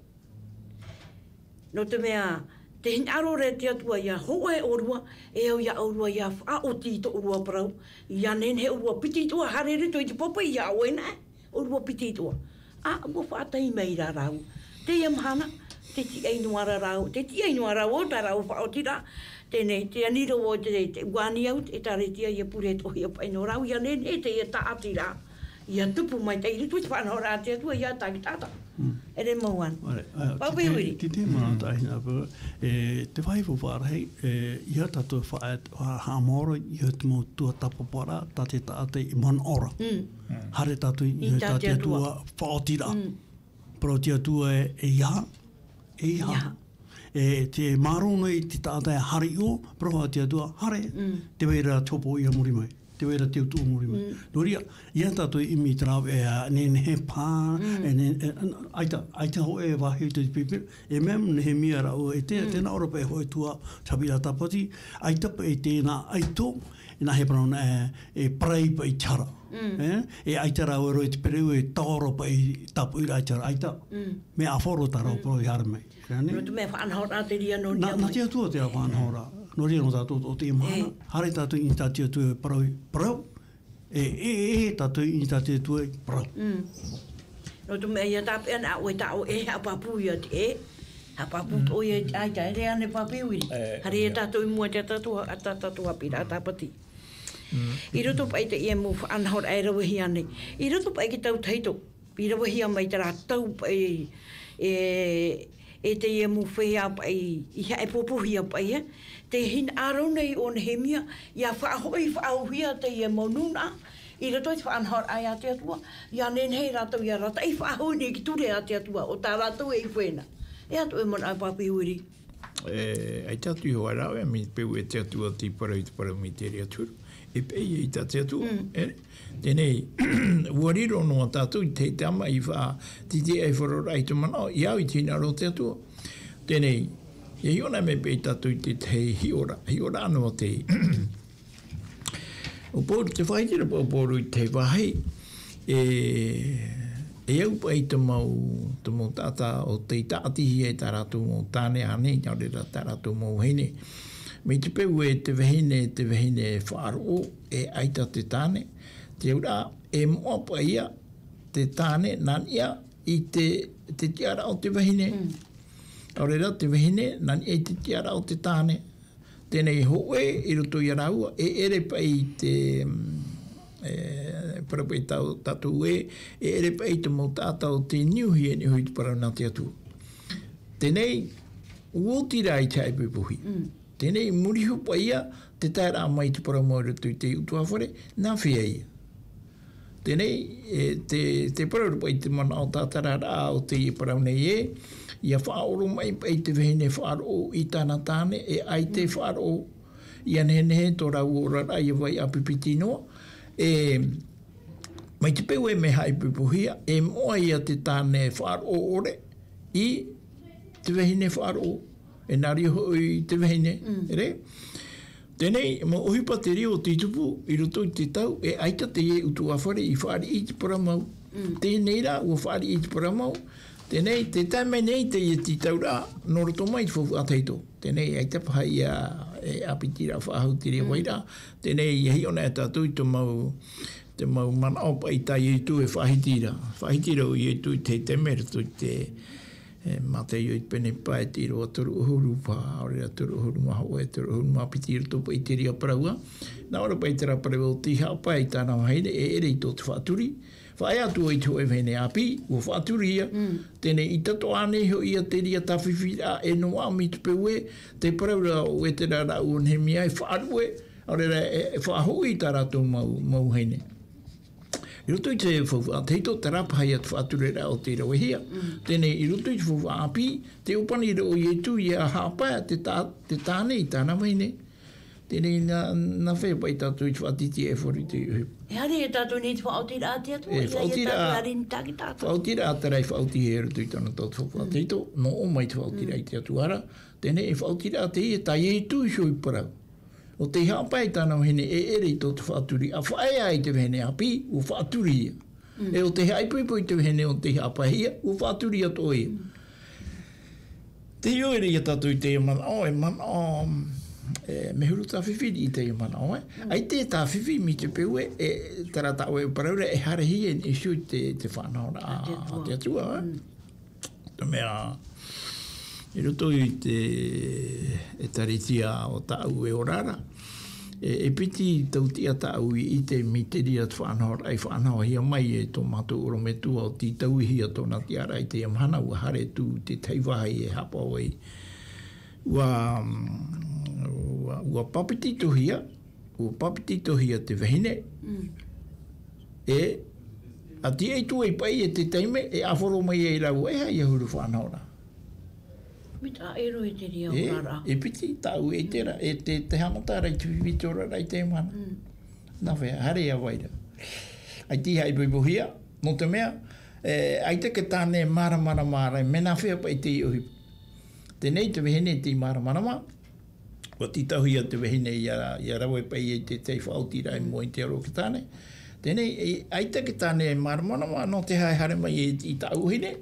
Nō te mea, te hinaʻaro ra te Atua ʻia hōʻē ʻōrua, e au ia ʻōrua ʻia faʻaoti i tō ʻōrua parau, ʻia nehenehe ʻōrua piti atoʻa, haere i roto i te pāpaʻi ia ʻoe nā, ʻōrua piti atoʻa. ʻĀ, ʻua faʻatahi mai rā rāua. Teie mahana, tē tiʻa noa ra rāua, tē tiʻa noa rāua, tā rāua faʻaotiraʻa, teie nei, te ani ra vau te, te, ʻua ani au, e tāretia ʻia pure atoʻahia paʻi nō rāua, ʻia nehenehe teie tāʻatiraʻa ʻia tupu maitaʻi i roto i te faʻanahoraʻa a te Atua, ʻia tākitaʻata. Mm. ʻEre mau ana. ʻAore, ā, Pāpā te, Uiri. Te, te manaʻo tāʻu hinaʻaro, e, te vāhi faufaʻa rahi, e, ʻeiaha tātou e faʻa-, ha-, haʻamaoro i te mau tuatāpaparaʻa, tā te taʻata i manaʻo ra. Mm. Haere tātou i, i tā te Atua faʻaotiraʻa. Mm. Parau te Atua e, ʻeiaha, ʻeiaha. ʻEiaha. E, tē mārō nei te taʻata e haere i ʻō, parau te Atua, haere. Mm. Tē vai ra te hopoiʻa i muri mai. Tē vai ra te utuʻa i muri mai. Mm. Nō reira, ʻeiaha tātou e ʻimi i te rāveʻa, e nehenehe paʻi, Mm. e ne-, e, ʻaita, ʻaita hōʻē vāhi o te pīpīria, e mea Nehemia rāua, e te, Mm. tēnā ʻōrapa e hōʻē tuatāpaparaʻa tāpati, ʻaita paʻi tēnā ʻaito, nā hea parau nā, e, e parai paʻi i te hara. Mm. E, e ʻaita rāua e rave i te pereʻoʻo, e taoro paʻi i te tāpoʻiraʻa i te hara, ʻaita. Mm. Mea ʻāfaʻo roa tā rāua Mm. parau i haere mai. Nā reira. Nō te mea faʻanahoraʻa te reira nō Nā, reira nā mai. te Atua te faʻanahoraʻa. Nō reira nō tātou tō te mahana. E. Haere tātou i tā te Atua e parau, parau. E, e, e, tātou i tā te Atua e parau. Mm. Nō te mea ʻia tāpeʻa na ʻoe tā ʻoe e haʻapāpū ia te, e haʻapāpū Mm. tō ʻoe e te ʻaita, ʻeʻere ānei Pāpā Uiri. E, Haere ia. tātou i mua i tā tātou, tā tātou haʻapiʻiraʻa tāpati. Mm. I roto paʻi i teie mau faʻanahoraʻa e ravehia nei. I roto paʻi i te tau tahito. I ravehia mai terā tau paʻi, e, e teie mau feiā paʻi, i haʻapopohia paʻi, e. Tē hinaʻaro nei ʻo Nehemia, ʻia faʻahoʻi faʻahouhia teie mau nūnaʻa, i roto i te faʻanahoraʻa a te Atua, ʻia nehenehe rātou ʻia arataʻi faʻahou nei i te ture a te Atua, ʻo tā rātou e iho na. E aha tō ʻoe manaʻo Pāpā Uiri? E, ʻaita atu iho ā rāua, mai te peu e te Atua tei parau i te parau mai te reira atu. E paʻi i tā te Atua, Mm. e? Teie nei, ʻua riro noa tātou i te, te ama i faʻa, te, te ai faroraʻa i te manaʻo, i au i te hinaʻaro o te Atua. Teie nei, e hiʻo na mai paʻi tātou i te, te hiʻoraʻa, hiʻoraʻa noa te, ʻo Pauro, tē faʻahiti ra paʻi ʻo Pauro i te vāhi, e, e au paʻi te mau, te mau taʻata ʻo tei tāʻatihia e tā rātou mau tāne ānei, nā reira tā rātou mau vahine. Mai te peu e te vahine, te vahine faʻaroʻo, e ʻaita te tāne, te auraʻa, e moʻa paʻi ia te tāne nā niʻa i te, te tiʻaraʻa o te vahine. Mm. Nā reira te vahine, nā niʻa i te tiʻaraʻa o te tāne. Teie nei hōʻē i roto ia rāua, e ʻere paʻi te, mm, e, parau paʻi tā, tātou ē, e ʻere paʻi te mau taʻata ʻo tei niuhia e niʻa i te parau nā te Atua. Teie nei, ʻua oti rā i te haʻaipoipohia. Mm. Teie nei, i muri iho paʻi ia, te taeraʻa mai te parau mau i roto i te ʻutuāfare, nā hea ia. Teie nei, e, te, te parau ra paʻi te manaʻo tātararaʻa o teie parau nei ē, ʻia faʻaoromaʻi paʻi te vahine faʻaroʻo i tāna tāne, e ʻaita e faʻaroʻo, ʻia nehenehe tō rāua oraraʻa ʻia vai ʻāpipiti noa, e, mai te peu e mea haʻaipoipohia, e moʻa ia te tāne faʻaroʻo ʻore, i te vahine faʻaroʻo, e nā reira hoʻi te vahine, Mm. ʻere? Teie nei, mau ʻohipa te reira ʻo tei tupu i roto i te tau, e ʻaita teie ʻutuāfare i fāriʻi i te parau mau. Mm. Teie nei rā, ʻua fāriʻi i te parau mau. Teie nei, tē tae mai nei teie tītauraʻa, nō roto mai te faufaʻa tahito. Teie nei, ʻaita paha ia, e ʻāpitiraʻa faʻahou te reira Mm. vairaʻa. Teie nei, ʻia hiʻo na e tātou i te mau, te mau manaʻo paʻi tā Ietu e faʻahiti ra. Faʻahiti ra ʻo Ietu i te taime i roto i te, e, Mātaio i te pene pae e te ʻīrava toru ʻahuru paha, ʻaore rā toru ʻahuru mā hōʻē, toru ʻahuru mā piti i roto paʻi i te reira parau. Nā ʻō ra paʻi terā parau ʻo tei haʻapae i tāna vahine, e ʻere i tō te faʻaturi. Faʻaea atu ʻoe i te hōʻē vahine ʻāpī, ʻua faʻaturi ia. Mm. Teie nei ʻaita atoʻa ānei hoʻi ia te reira tāfifiraʻa e noaʻa mai te peu ē, tē parau ra ʻo Eterā rāua ʻo Nehemia e faʻaruʻe, ʻaore rā e, e faʻahoʻi i tā rātou mau, mau vahine. I roto i te faufaʻa tahito, terā paha ia te faʻatureraʻa ʻo tei ravehia. Mm. Teie nei i roto i te faufaʻa ʻāpī, tē ʻōpani ra ʻo Ietu ʻia haʻapae te tā-, te tāne i tāna vahine. Teie nei nā, nā hea paʻi tātou i te faʻatītīʻaifaro i te ʻohipa. E haere ia tātou nei i te faʻaotiraʻa a te Atua, E, ʻia, ʻia faʻaotiraʻa. tātou haere i te tāʻatiraʻa. Faʻaotiraʻa terā i faʻaotihia i roto i tōna tau te faufaʻa Mm. tahito, nō ʻō mai te faʻaotiraʻa Mm. i te Atua ra. Teie nei e faʻaotiraʻa teie tā Ietu iho i parau. ʻO tei haʻapae i tāna vahine e ʻere i tō te faʻaturi, ʻa faʻaea i te vahine ʻāpī, ʻua faʻaturi ia. E ʻo te haʻaipoipo i te vahine ʻo tei haʻapaʻohia, ʻua faʻaturi atoʻa ia. Te ʻoire ia tātou i te manaʻo, e manaʻo, e, mea huru tāfifi i te manaʻo, e. ʻAita e tāfifi mai te peu e, e, terā tā ʻoe e parau ra, e haerehia e nehenehe i te, te faʻanahoraʻa a te Atua, e. Te mea, i roto i te ʻĒtārētia o tāʻu e ora ra, e, e piti tauatiʻa tāʻu i ʻite mai te reira te faʻanahoraʻa i faʻanahohia mai e tō mātou ʻorometua ʻo tītauhia tōna tiʻaraʻa i teie mahana, ʻua haere atu i te tahi vāhi e haʻapaʻo ai. ʻUa, ʻua, ʻua papetitohia, ʻua papetitohia te vahine. E, ʻa tiʻa atu ai paʻi e te taime, e ʻāfaro mai ai rāua, e aha ia huru faʻanahoraʻa. Mea taʻa ʻē roa i te reira oraraʻa. E piti, tāʻu e ʻite ra, e te, te haʻamata ra i te fifi te oraraʻa i teie mahana. Nā hea, haere ia vai ra. ʻAita i haʻaipoipohia, nō te mea, e, ʻaita te tāne e māramarama ra, mea nā hea paʻi teie ʻohipa. Teie te vahine tei māramarama, ʻua tītauhia te vahine ʻia, ʻia rave paʻi i te, te faʻaotiraʻa i mua i te aro o te tāne. Teie, e, ʻaita te tāne e māramarama, nō te aha e haere mai i, i tāʻu vahine,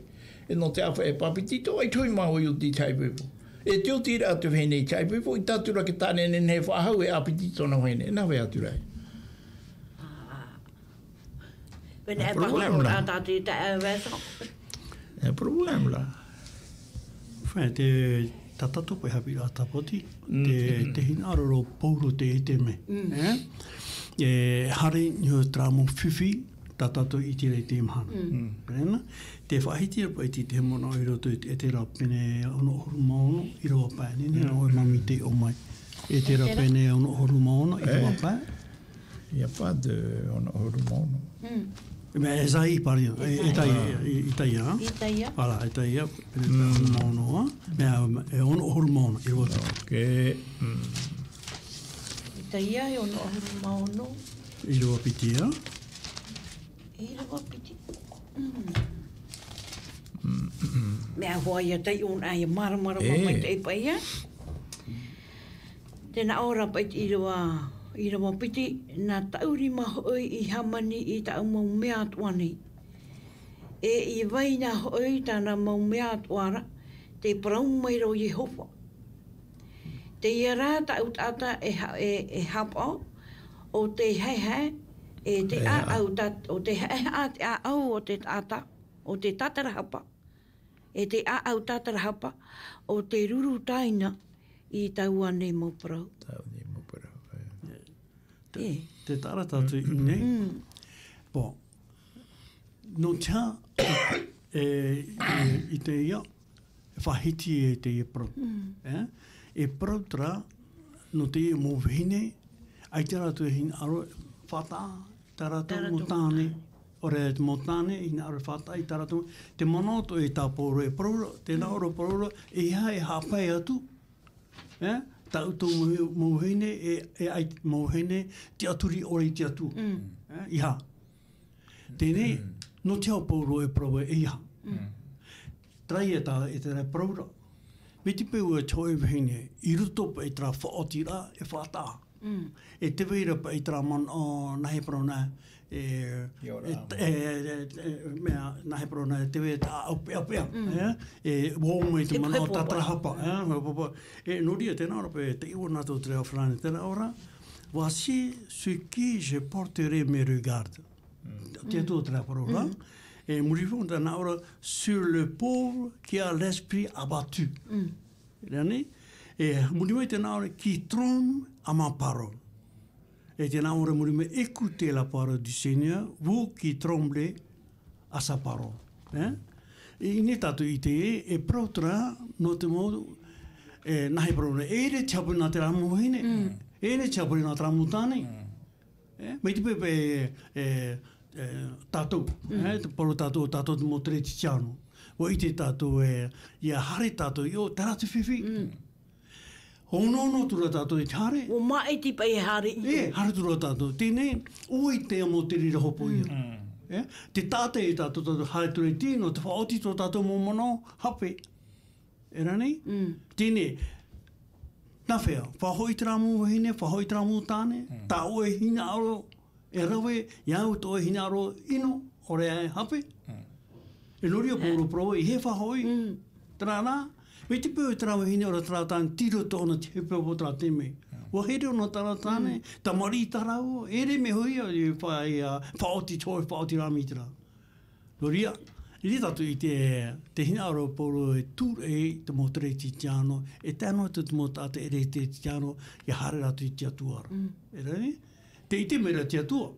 e nō te aha e papetito, ʻaita hoʻi māua i oti i te haʻaipoipo. E te oti ra te vahine i te haʻaipoipo, ʻaita atu ra te tāne e nehenehe e faʻahou e ʻāpiti tōna vahine, nā hea atu ra. Pēnei e pahu ora tātou i tae, Vincent. E problème la. Enfin, te, tā tātou paʻi haʻapiʻiraʻa tāpati, te, te hinaʻaro ra o Pauro te ʻētēmē. E, haere i niʻa i terā mau fifi, tā tātou i ʻite ra i teie mahana. Pēnā, te faʻahiti ra paʻi te, te manaʻo i roto i te ʻĒtēra pene ono ʻahuru mā ono, ʻīrava pae, nehenehe ʻoe e māmī tei ʻō mai. ʻĒtēra pene ono ʻahuru mā ono, ʻīrava pae. Il y a pas de, ono ʻahuru mā ono. Mais Ésaïe, par exemple, Ésaïe. Ésaïe, Ésaïe, hein? Ésaïe. Voilà, Ésaïe, pene ono ʻahuru mā ono, hein? Mais, euh, e ono ʻahuru mā ono, ʻīrava. Ok. Ésaïe, e ono ʻahuru mā ono. ʻĪrava piti, hein? ʻĪrava piti. Mea hoa ia taiʻo na ia māramarama mai te ʻaipa ia. Tē nā ʻō ra paʻi te ʻīrava, ʻīrava piti, nā taʻu rima hoʻi i hāmani i taʻu mau mea atoʻa nei. E i vai na hoʻi tāna mau mea atoʻa ra, tē parau mai ra ʻo Iehova. Teie rā taʻu taʻata e ha-, e, e haʻapaʻo, ʻo tē haehae, e te ʻāʻau tat-, ʻo tē haʻehaʻa te ʻāʻau o te taʻata, ʻo te tātarahapa. E te ʻāʻau tātarahapa, ʻo te ruru tāina i taua nei mau parau. Taua nei mau parau, e. Te, te taʻa ra tātou i ʻō nei. Bon, nō te aha, e, e, i teie, e faʻahiti e teie parau. E, e parau terā, nō teie mau vahine, ʻaita rātou e hinaʻaro e faʻataʻa, tā rātou mau tāne, ʻaore te mau tāne, hinaʻaro e faʻataʻa i tā rātou, te manaʻo atoʻa tā Pauro e parau ra, tē nā ʻō ra Pauro ra, e aha e haʻapae atu, e, tā ʻoutou mau, mau vahine, e, e ʻaita mau vahine, tiʻaturi ʻore i te Atua. E, e aha. Teie, nō te aha Pauro e parau e aha. Terā ia tā, e terā parau ra. Mai te peu e te hōʻē vahine, i roto paʻi i terā faʻaotiraʻa e faʻataʻa. E tē vai ra paʻi terā manaʻo, nā hea e parau na, e, e, e, e, e, mea, nā hea e parau na, tē vai ra te ʻāʻau peʻapeʻa, e, e, ʻua ō mai te manaʻo tātarahapa, e, e, nō reira, tē nā ʻō ra paʻi, tē ʻite nā tō te reo farāni, tē nā ʻō ra, voici sur qui je porterai mes regards. Te Atua terā parau ra. E muri iho tē nā ʻō ra, sur le pauvre qui a l'esprit abattu. Rānei, e muri mai tē nā ʻō ra, qui tremble à ma parole. E tē nā ʻō ra muri mai, écoutez la parole du Seigneur, vous qui tremblez à sa parole. E? E, i ʻō nei tātou i te, e parau terā, nō te mau, e, nā hea e parau ra, e ʻere te hāpori nā terā mau vahine. E ʻere te hāpori nā terā mau tāne. E, mai te peu paʻi, e, e, tātou, e, te parau tātou, tātou te mau Keretiano. ʻUa ʻite tātou e, ʻia haere tātou i ʻō, terā te fifi. Ono, ono atu ra tātou i te haere. ʻUa māʻiti paʻi e haere i ʻō. E, haere atu ra tātou. Teie, ʻua ʻite mau te reira hopoiʻa. E, te taʻata ia tātou, tātou haere atu ra i te, nō te faʻaoti tō tātou mau manaʻo hape. E rānei? Teie, nā hea, faʻahoʻi terā mau vahine, faʻahoʻi terā mau tāne, tā ʻoe hinaʻaro e rave, ʻia au tō ʻoe hinaʻaro ʻino, ʻOre e hape. E nō reira, Paulo, parau ē, e faʻahoʻi. Terā rā, mai te peu e terā vahine ʻore terā tāne, tei roto ʻōna te hepohepo terā taime. ʻUa here ʻōna terā tāne, tamariʻi tā rāua, ʻere mea hoʻi ia, e fa-, ia, faʻaoti te hōʻē, faʻaoti rā mai terā. Nō reira, i reira tātou i te, te hinaʻaro a Paulo e tūraʻi te mau Kerisetiano, e tae noa atu te mau taʻata ʻere Kerisetiano, ʻia haere rātou i te Atua ra. E rā, te ʻite mai ra te Atua,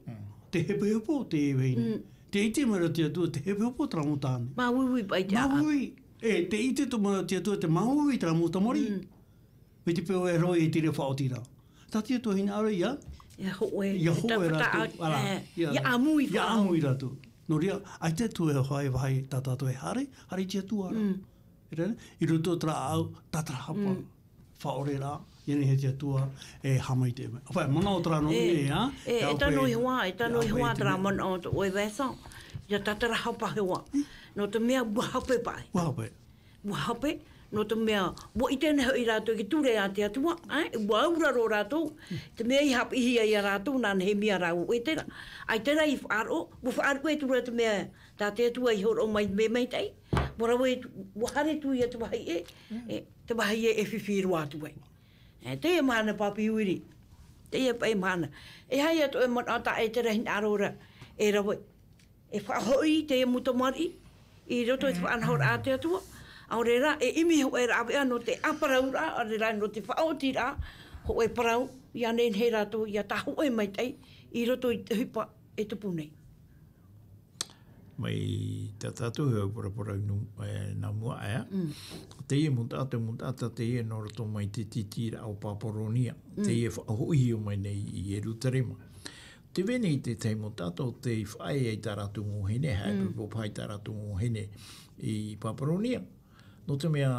te hepohepo o te vahine. Te ʻite mai ra te Atua, te hepohepo o terā mau tāne. Māuiui paʻi te ʻāʻau. Māuiui. E, te ʻite atoʻa mai ra te Atua, te māuiui terā mau tamariʻi. Mai te peu e rave i te reira faʻaoti ra. Tā te Atua hinaʻaro ia. Ia hōʻē. Ia hōʻē rātou. Ara, ia, ia ʻāmui faʻahou. Ia ʻāmui rātou. Nō reira, ʻaita atu e vahi, vahi tā tātou e haere, haere i te Atua ra. E rā, i roto terā ʻāʻau, tātarahapa. Faʻaoreraʻa, ʻia nehenehe te Atua e haʻamaitaʻi mai. ʻAore, manaʻo terā nō ʻoe, ā? E, e tano iho ā, e tano iho ā terā manaʻo tō ʻoe, Vincent. ʻIa tātarahapa hoʻi. Nō te mea ʻua hape paʻi. ʻUa hape. ʻUa hape, nō te mea, ʻua ʻite nei hoʻi rātou i te ture a te Atua, ē? ʻUa auraro rātou, te mea i haʻapiʻihia ia rātou, nā Nehemia rāua ʻo Ezera. ʻAita rā i faʻaroʻo, ʻua faʻaruʻe atu ra te mea, tā te Atua i hōroʻa mai, mea maitaʻi. ʻUa rave, ʻua haere atu ia te vāhi ē, e, te vāhi ē e fifi roa atu ai. E, teie mahana Pāpiri. Teie paʻi mahana. E aha atoʻa e manaʻo tā Ezera e hinaʻaro ra, e rave. E faʻahoʻi teie mau tamariʻi i roto i te faʻanahoraʻa a te Atua. ʻAore rā, e ʻimi hōʻē rāveʻa nō te ʻāparauraʻa, ʻaore rā, nō te faʻaotiraʻa, hōʻē parau, ʻia nehenehe rātou ʻia tāhōʻē maitaʻi i roto i te ʻohipa e tupu nei. Mai tā tātou e au paraparau nō, e, nā mua aʻe. Teie mau taʻata, mau taʻata teie nō roto mai te tītīraʻa o Paparonia. Teie faʻahoʻihia mai nei i Ierutarema. Tē vai nei te tahi mau taʻata ʻo tei faʻaea i tā rātou mau vahine, haʻapaʻo paʻi tā rātou mau vahine i Paparonia. Nō te mea,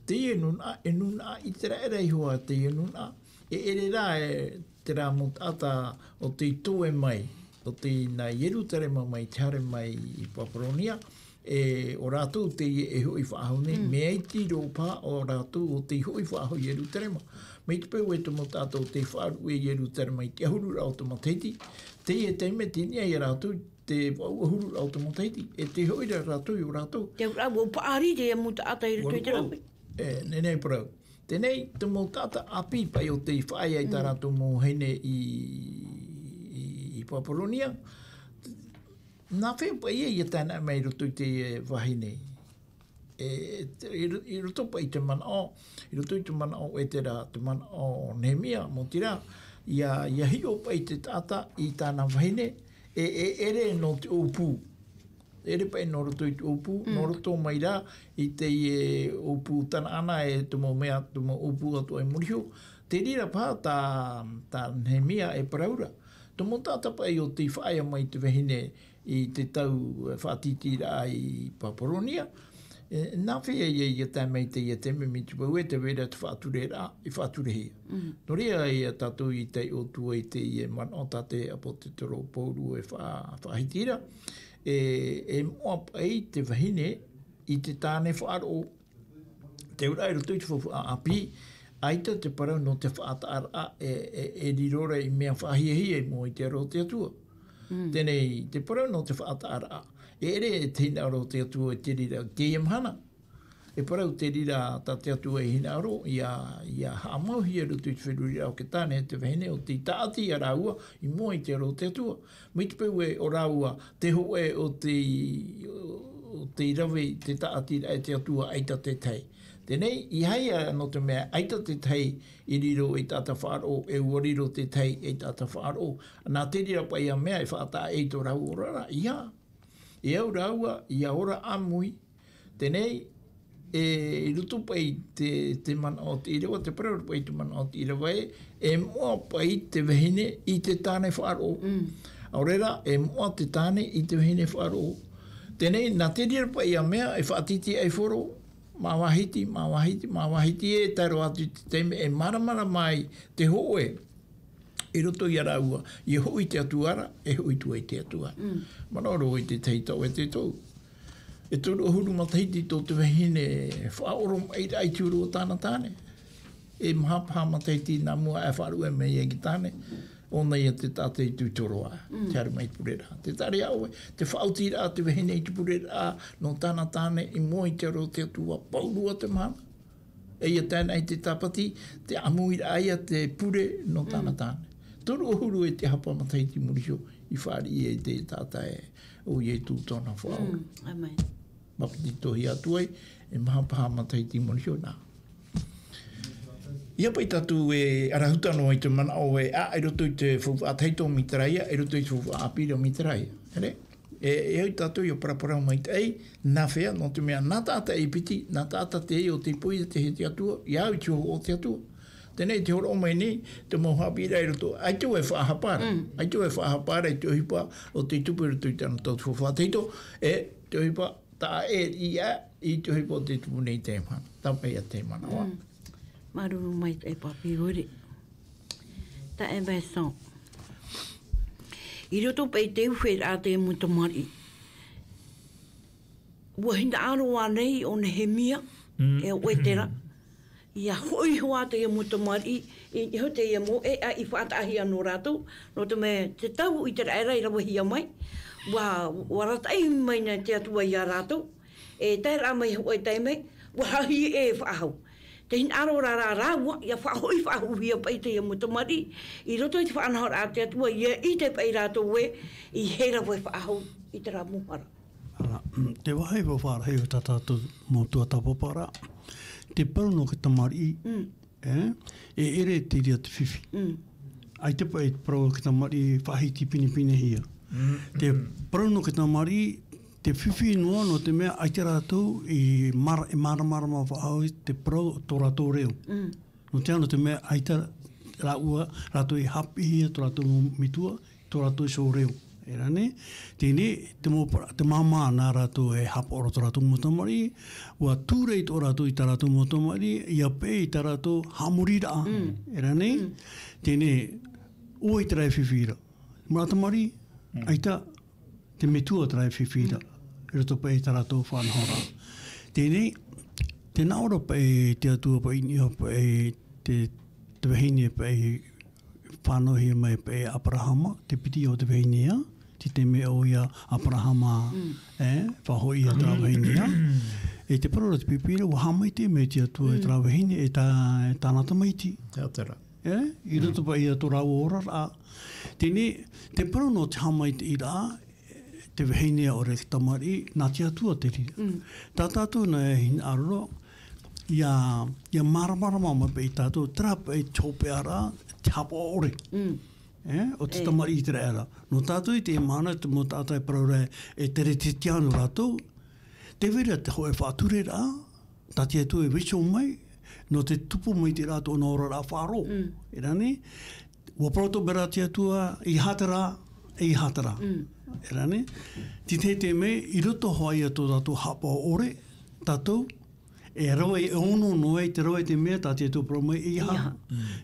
teie nūnaʻa, e nūnaʻa ʻĪteraʻera iho ā teie nūnaʻa, e ʻere rā e terā mau taʻata ʻo tei toe mai, ʻo tei nā Ierutarema mai, tē haere mai i Paparonia, e, ʻo rātou teie e hoʻi faʻahou nei, mea iti roa paha ʻo rātou ʻo tei hoʻi faʻahou i Ierutarema. Mai te peu ē te mau taʻata ʻo tei faʻaruʻe i Ierutarema i te ʻahururaʻa o te matahiti, teie taime tei niʻa ia rātou te vaʻu ʻahururaʻa o te matahiti, e tei hoʻi ra rātou i ō rātou. Te auraʻa, ʻua paʻari teie mau taʻata i roto i te rave. E, nehenehe e parau. Teie nei, te mau taʻata ʻāpī paʻi ʻo tei faʻaea i tā rātou mau vahine i, i, i Paparonia. Nā hea paʻi ïa ʻia tae mai i roto i te vāhi nei? E, i ro-, i roto paʻi i te manaʻo, i roto i te manaʻo o Ezera, te manaʻo o Nehemia, mau iti rā, ʻia, ʻia hiʻo paʻi te taʻata i tāna vahine, e, e ʻere nō te ʻōpū. ʻEre paʻi nō roto i te ʻōpū, nō roto mai rā i teie ʻōpū Tanaana e te mau mea, te mau ʻōpū atoʻa i muri iho. Te reira paha tā, tā Nehemia e parau ra. Te mau taʻata paʻi ʻo tei faʻaea mai te vahine i te tau, e, faʻatītīraʻa i Paparonia. E, nā hea ïa ʻia tae mai teie taime mai te peu ē tē vai ra te faʻatureraʻa i faʻaturehia. Nō reira ïa tātou i taiʻo atu ai i teie manaʻo tā te ʻāpōsetolo Paulo e fa-, faʻahiti ra. E, e moʻa paʻi te vahine i te tāne faʻaroʻo. Te auraʻa i roto i te faufaʻa ʻāpī, ʻaita te parau nō te faʻataʻaraʻa e, e, e riro ra i mea faʻahiahia i mua i te aro o te Atua. Teie nei, te parau nō te faʻataʻaraʻa. E ʻere te hinaʻaro o te Atua i te reira, teie mahana. E parau te reira tā te Atua e hinaʻaro, ʻia, ʻia haʻamauhia i roto i te feruriraʻa o te tāne e te vahine ʻo tei tāʻati ia rāua i mua i te aro o te Atua. Mai te peu ē ʻo rāua te hōʻē ʻo tei, ʻo tei rave i te tāʻatiraʻa e te Atua, ʻaita te tahi. Teie nei, ʻeiaha ïa nō te mea ʻaita te tahi i riro ei taʻata faʻaroʻo, e ʻua riro te tahi ei taʻata faʻaroʻo. Nā te reira paʻi ïa mea e faʻataʻa ai tō rāua oraraʻa, ʻeiaha. E au rāua ʻia ora ʻāmui, teie nei, e, i roto paʻi te, te manaʻo o te ʻīrava, te parau paʻi te manaʻo o te ʻīrava ē, e moʻa paʻi te vahine i te tāne faʻaroʻo. ʻAore rā, e moʻa te tāne i te vahine faʻaroʻo. Teie nei, nā te reira paʻi ïa mea e faʻatītīʻaiforo, māvahiti, māvahiti, māvahiti ē, tae roa atu i te taime e māramarama ai te hōʻē i roto ia rāua, ʻia hoʻi te Atua ra, e hoʻi atu ai te Atua. Manaʻo roa i te tahi tau e te tau. E toru ʻahuru matahiti tō te vahine faʻaoromaʻiraʻa i te huru o tāna tāne. E maha paha matahiti nā mua e faʻaruʻe mai ai te tāne. ʻōna ia te taʻata i tūtoro ā, te haere mai i te pureraʻa. Te tari a ʻoe, te faʻaotiraʻa te vahine i te pureraʻa nō tāna tāne i mua i te aro o te Atua, pauroa te mahana. E ia tae noa i te Tāpati, te ʻāmuiraʻa ia te pure nō tāna tāne. Toru ʻahuru e te hapa matahiti i muri iho i fāriʻi ai te taʻata ē, ʻo Ietu tōna faʻaora. Māpiti tohi atu ai, e maha paha matahiti i muri iho nā. ʻIa paʻi tātou e ʻarahuta noa i te manaʻo ē, ā, i roto i te faufaʻa tahito Miteraia, i roto i te faufaʻa ʻāpī ra Miteraia. Here? E, e au tātou ʻia paraparau maitaʻi, nā hea, nō te mea, nā taʻata e piti, nā taʻata teie o te poia te hē te Atua, ʻia au i te hōhoʻa o te Atua. Teie te hōroʻa mai nei, te mau haʻapiʻiraʻa i roto, ʻaita e faʻahapa ra, ʻaita e faʻahapa ra i te ʻohipa o te tupu i roto i tāna tau faufaʻa tahito, e te ʻohipa, taʻa e, i a, i te ʻohipa o te tupu nei te mahana. Tāpaʻi ia te manaʻo. Māuruuru maitaʻi Papi ʻore. Taeaʻe Vincent. I roto paʻi i te uhoraʻa a te mau tamariʻi. ʻUa hinaʻaro ānei ʻo Nehemia, e ʻo Ezera, ʻia hoʻi iho ā teie mau tamariʻi, i niʻa iho teie mau ʻēʻa i faʻataʻahia nō rātou, nō te mea te tau ʻĪteraʻera i ravehia mai, ʻua, ʻua arataʻi mai nei te Atua ia rātou, e tae ra mai hōʻē taime, ʻua haʻahi e faʻahou. Tē hinaʻaro ra rāua, ʻia faʻahoʻi faʻahouhia paʻi teie mau tamariʻi, i roto i te faʻanahoraʻa a te Atua, ʻia ʻite paʻi rātou ē, i hea rave faʻahou i terā mau hara. Ara, te vāhi faufaʻa rahi o tā tātou mau tuatāpaparaʻa, te parau nō te tamariʻi, e, e ʻere te reira te fifi. ʻAita paʻi te parau nō te tamariʻi faʻahiti pinepinehia. Te parau nō te tamariʻi, te fifi noa, nō te mea ʻaita rātou i māra-, i māramarama faʻahou i te parau tō rātou reo. Nō te aha, nō te mea ʻaita rāua, rātou i haʻapiʻihia tō rātou metua, tō rātou iho reo. E rā nei, teie, te mau pa-, te māmā nā rātou e haʻapaʻo ra tō rātou mau tamariʻi, ʻua tūraʻi atoʻa rātou i tā rātou mau tamariʻi, ʻia peʻe i tā rātou haʻamoriraʻa. E rā nei, teie, ʻo vai terā e fifi ra. Mau tamariʻi, ʻaita, te metua terā e fifi ra, i roto paʻi i tā rātou faʻanahoraʻa. Teie, tē nā ʻō ra paʻi te Atua paʻi i niʻa paʻi te, te vahine paʻi fānauhia mai paʻi e Aperahama, te piti o te vahine ïa, te taime ʻoia Aperahama, e, faʻahoʻi ia terā vahine ïa. E te parau ra te Pīpīria, ʻua haʻamaitaʻi mai te Atua i terā vahine, e tā, e tāna tamaiti. Terā. E, i roto paʻi ia tō rāua oraraʻa. Teie, te parau nō te haʻamaitaʻiraʻa, te vahine ʻaore te tamariʻi, nā te Atua te reira. Tā tātou nā e hinaʻaro ra, ʻia, ʻia māramarama mai paʻi tātou, terā paʻi te hopeʻa ra, te haʻapaʻo ʻore. E, o te tamariʻi ʻĪteraʻera. Nō tātou i teie mahana, te mau taʻata e parau ra, e teretetiano rātou, tē vai ra te hōʻē faʻatureraʻa, tā te Atua e vaiiho mai, nō te tupu mai te rā tōna oraraʻa faʻaroʻo. E rā nei, ʻua parau atoʻa ra te Atua, ʻeiaha terā, ʻeiaha terā. E rā nei, te tahi taime, i roto hoʻi ia tō tātou haʻapaʻo ʻore, tātou, e rave, e ono noa i te rave te mea tā te Atua parau mai, ʻeiaha.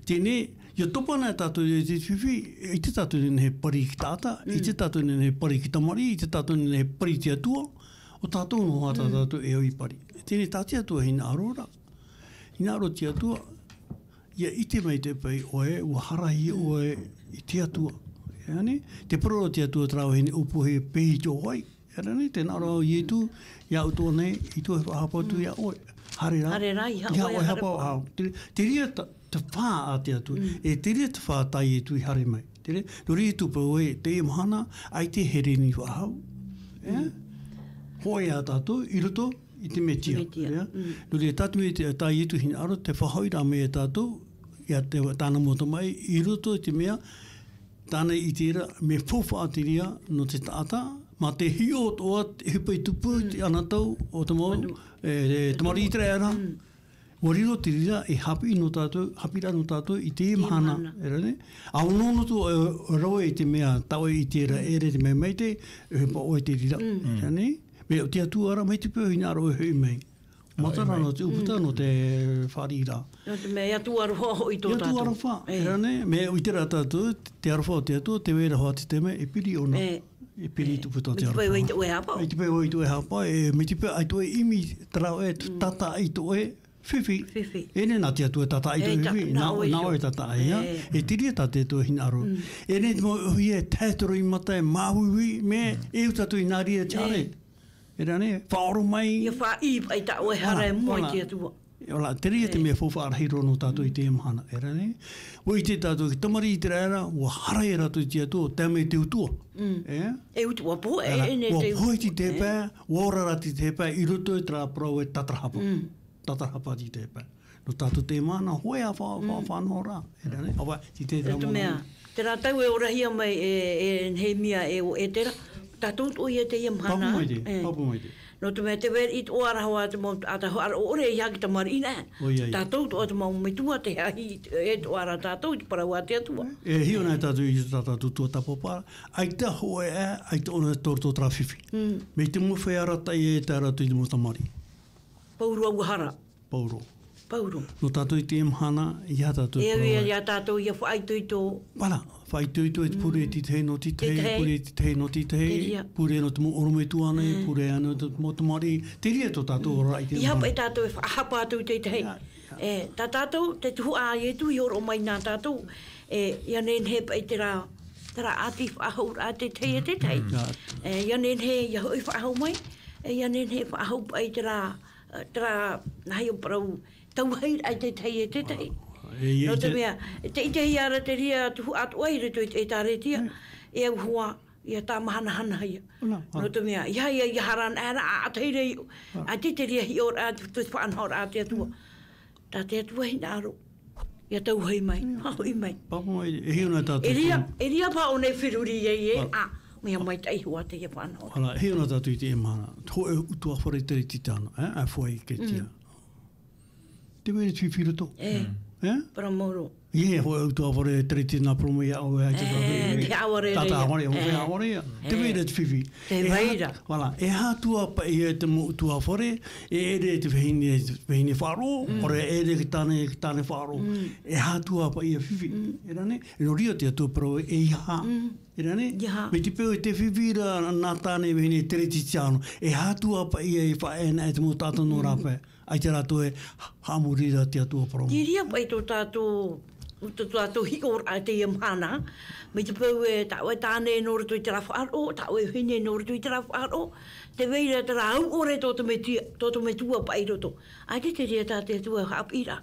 Teie, ʻia topa na tātou i te fifi, ʻite tātou nehenehe e pari i te taʻata, ʻite tātou nehenehe e pari i te tamariʻi, ʻite tātou nehenehe e pari i te Atua, ʻo tātou noa tā tātou e au i pari. Teie, tā te Atua e hinaʻaro ra. Hinaʻaro te Atua, ʻia ʻite maitaʻi paʻi ʻoe, ʻua hara ʻoe i te Atua. E rā nei, te parau ra te Atua terā vahine ʻōpuahia e pehe i te ʻō vai. E rā nei, tē nā ʻō ra Ietu, iāʻu atoʻa nei, ʻeita e faʻahapa atu iā ʻoe. Haere rā. Haere rā, ʻeiaha ʻoe e haʻapaʻo. Te, te reira te, te fā a te Atua. E te reira te fā tā Ietu i haere mai. Te reira, nō reira e tupu ʻoe, teie mahana, ʻaita e here nei faʻahou. E? Hōʻē ā tātou, i roto i te Metia. Metia. Ia? Nō reira, tā te Metia, tā Ietu hinaʻaro, te faʻahoʻiraʻa mai ia tātou, ia te, tāna mau tamaʻi, i roto i te mea, tāna i ʻite ra, mea faufaʻa te reira nō te taʻata, mā te hiʻo atoʻa, te ʻohipa i tupu, i te anotau, o te mau, e, e, tamariʻi ʻĪteraʻera. ʻUa riro te reira, e haʻapiʻi nō tātou, haʻapiʻiraʻa nō tātou i teie mahana. Mahana. E rā nei? ʻA ono noa atu, e, rave i te mea, tā ʻoe i ʻite ra, e ʻere te mea maitaʻi, e ʻohipa ʻoe te reira. E rā nei? Mea, ʻo te Atua ra, mai te peu hinaʻaro e hoʻi mai. Matara nō te ʻūputa, nō te fāriʻiraʻa. Nō te mea, ʻia tuaroha hoʻi tō tātou. ʻIa tuaroha. E rā nei? Mea, ʻite ra tātou, te aroha o te Atua, tē vai ra hoʻi te taime, e piri ʻōna. E piri i te ʻūputa o te aroha. Mai te peu ʻoe e haʻapaʻo. Mai te peu ʻoe e haʻapaʻo, e, mai te peu ʻaita ʻoe e ʻimi, terā ʻoe, tātaʻi ʻaita ʻoe, Fifi. Fifi. E nei nā te Atua e tātaʻi tō fifi, nā ʻoe e tātaʻi, ā? E te reira tā te Atua e hinaʻaro. E nei te mau ʻohie e tae toro i mata, e māuiui, mea e uta atu i nā reira e tiare. E rā nei, faʻaora mai. Ia faʻaʻī paʻi tā ʻoe hara e moe i te Atua. Ora, te reira te mea faufaʻa rahi roa nō tātou i teie mahana, e rā nei. ʻUa ʻite tātou, te tamariʻi i te reira, ʻua hara ia rātou i te Atua, tae mai te utuʻa. E? E utuʻa pohe, e, e nei te utuʻa. ʻUa pohe i te pae, ʻua ora rātou i te pae, i roto i terā parau e tātarahapa. Tātarahapa i te pae. Nō tātou teie mahana, hōʻē ā fa-, fa-, faʻanahoraʻa. E rā nei, ʻaua, i te terā mea. Terā tau e orahia mai e, e Nehemia e ʻo Etera, tātou atoʻa ia teie mahana. Pāpū maitaʻi, pāpū maitaʻi. Nō te mea tē vai ra atoʻa ra hoʻi te mau taʻata hoʻi ʻore, ʻore e ʻia haere i te tamariʻi nā. ʻOia, ʻia. Tātou atoʻa te mau metua, te hāhi, e atoʻa ra tātou i te parau a te Atua. E hiʻo na tātou i tā tātou tuatāpapa, ʻaita hōʻē, ʻaita ʻōna tō roto terā fifi. Mai te mau feiā arataʻi e tae rātou i te mau tamariʻi. Pauroa ʻua hara. Pauroa. Pauroa. Nō tātou i teie mahana, ʻeiaha tātou e parau ai. E au ia tātou ʻia faʻaitoito. Voilà, faʻaitoito e te pure i te tahi nō te tahi, pure i te tahi nō te tahi, pure nō te mau ʻorometua nei, pure ānei nō te mau tamariʻi, te reira tō tātou oraraʻa i teie mahana. ʻEiaha paʻi tātou e faʻahapa atu i te tahi. E, tā tātou, te tuhaʻa a Ietu i hōroʻa mai nā tātou, e, ʻia nehenehe paʻi terā, terā ʻati faʻahouraʻa te tahi e te tahi. E, ʻia nehenehe, ʻia hoʻi faʻahou mai, e, ʻia nehenehe faʻahou paʻi terā, terā, nā hea parau, tauahiraʻa i te tahi e te tahi. Nō te mea, e te, i te hia ra te reira tuhaʻa atoʻa i roto i te ʻĒtārētia, e au hoʻi, ʻia tāmahanahanahia. Nō te mea, ʻeiaha ia, ʻia hara ana, ʻaita, ʻaita te reira hiʻoraʻa, te, te faʻanahoraʻa a te Atua. Tā te Atua e hinaʻaro. ʻIa tauahi mai, faʻahoʻi mai. Pāpū mai, e hiʻo na tātou. E reira, e reira paʻi ʻōna e feruri ai e, ā, mea maitaʻi hoʻi teie faʻanahoraʻa. Ora, e hiʻo na tātou i teie mahana. Hōʻē ʻutuāfare teretitē ānei, e, ʻa Fuaʻi Ketia. Tē vai ra te fifi i roto. E. Parau mau roa. ʻIa, hōʻē ʻutuāfare teretitē nā parau mai iā ʻoe, e, te tāvare, tāvare, hōʻē tāvare ia. Tē vai ra te fifi. Tē vai ra. Voilà, e aha atu ā paʻi ia te mau ʻutuāfare, e ʻere te vahine, vahine faʻaroʻo, ʻaore e ʻere te tāne, te tāne faʻaroʻo. E aha atu ā paʻi ia fifi. E rā nei, e nō reira te Atua parau ē, ʻeiaha. E rā nei, mai te peu e tē fifi ra nā tāne, vahine teretitē ānei, e aha atu ā paʻi ia e faʻaea ana e te mau taʻata nō rāpae. ʻAita rātou e haʻamori ra te Atua parau. Te reira paʻi tō tātou, tō tātou hiʻoraʻa i teie mahana, mai te peu e tā ʻoe tāne nō roto i terā faʻaroʻo, tā ʻoe vahine nō roto i terā faʻaroʻo, tē vai ra terā au ʻore tō te Mesia, tō te Metua paʻi i roto. ʻAita te reira tā te Atua haʻapiʻiraʻa,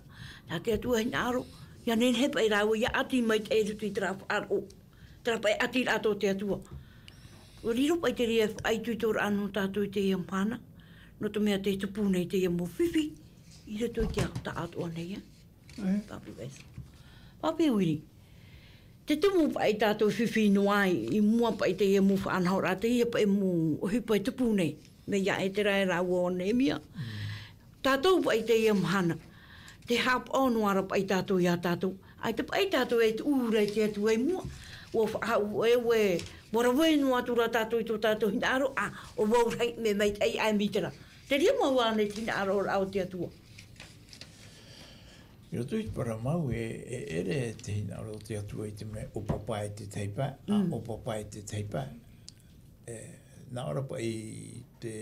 tā te Atua hinaʻaro, ʻia nehenehe paʻi rāua ʻia ʻati maitaʻi i roto i terā faʻaroʻo. Terā paʻi ʻatiraʻa tō te Atua. ʻUa riro paʻi te reira faʻaitoitoraʻa nō tātou i teie mahana, nō te mea tē tupu nei teie mau fifi, i roto i te taʻatoʻa nei, ē? Pāpū Esa. Pāpū Uiri. Te tumu paʻi tātou fifi noa ai, i mua paʻi teie mau faʻanahoraʻa, teie paʻi mau ʻohipa e tupu nei, mai iā Etera e rāua ʻo Nehemia. Tātou paʻi teie mahana, tē haʻapaʻo noa ra paʻi tātou iā tātou. ʻAita paʻi tātou e tuʻu ra i te Atua i mua. ʻUa faʻahou ʻoe, ʻua rave noa atu ra tātou i tō tātou hinaʻaro, ā, ʻo vau rahi mea maitaʻi ʻaita e mea terā. Te reira mau ānei te hinaʻaroraʻa o te Atua. I roto i te parau mau, e, e ʻere te hinaʻaro o te Atua i te mea ʻohipa e te tahi pae, ā, ʻohipa e te tahi pae. E, nā ʻō ra paʻi te,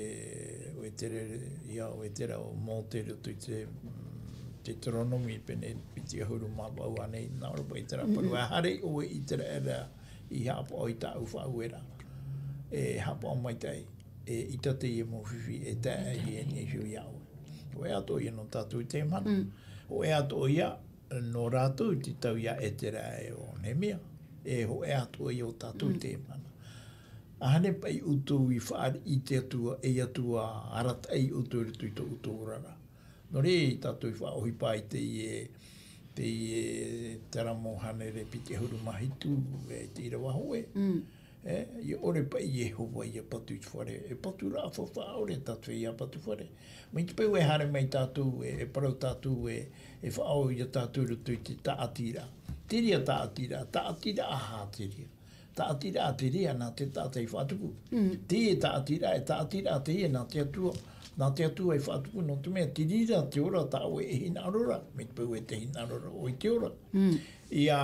ʻo Etera, iā ʻo Etera, ʻo Mōte i roto i te, mm, Teuteronome pene piti ʻahuru mā vaʻu ānei, nā ʻō ra paʻi terā parau, e haere ʻoe ʻĪteraʻera i haʻapaʻo i tāʻu faʻaueraʻa. E haʻapaʻo maitaʻi, e ʻita teie mau fifi, e tae ai e niʻa iho iā ʻoe. Hōʻē atoʻa ia nō tātou i teie mahana. Hōʻē atoʻa ia, nō rātou i te tau iā Etera e ʻo Nehemia, e hōʻē atoʻa ia ʻo tātou i teie mahana. ʻAhani paʻi ʻoutou i fāriʻi i te Atua, ei Atua arataʻi ʻoutou i roto i tō ʻoutou oraraʻa. Nō reira, tātou i faʻaʻohipa i teie, teie terā mau hānere piti ʻahuru mā hitu, e te ʻīrava hōʻē. E, ʻia ʻore paʻi Iehova ʻia patu i te fare, e patu ra faufaʻa ʻore tātou ʻia patu fare. Mai te peu e haere mai tātou, e, e parau tātou, e, e faʻaō ia tātou i roto i te tāʻatiraʻa. Te reira tāʻatiraʻa, tāʻatiraʻa aha te reira? Tāʻatiraʻa te reira nā te taʻata i faʻatupu. Te tāʻatiraʻa, e tāʻatiraʻa te reira nā te Atua, nā te Atua i faʻatupu, nō te mea te reira te ora tā ʻoe e hinaʻaro ra, mai te peu e tē hinaʻaro ra ʻoe i te ora. ʻIa,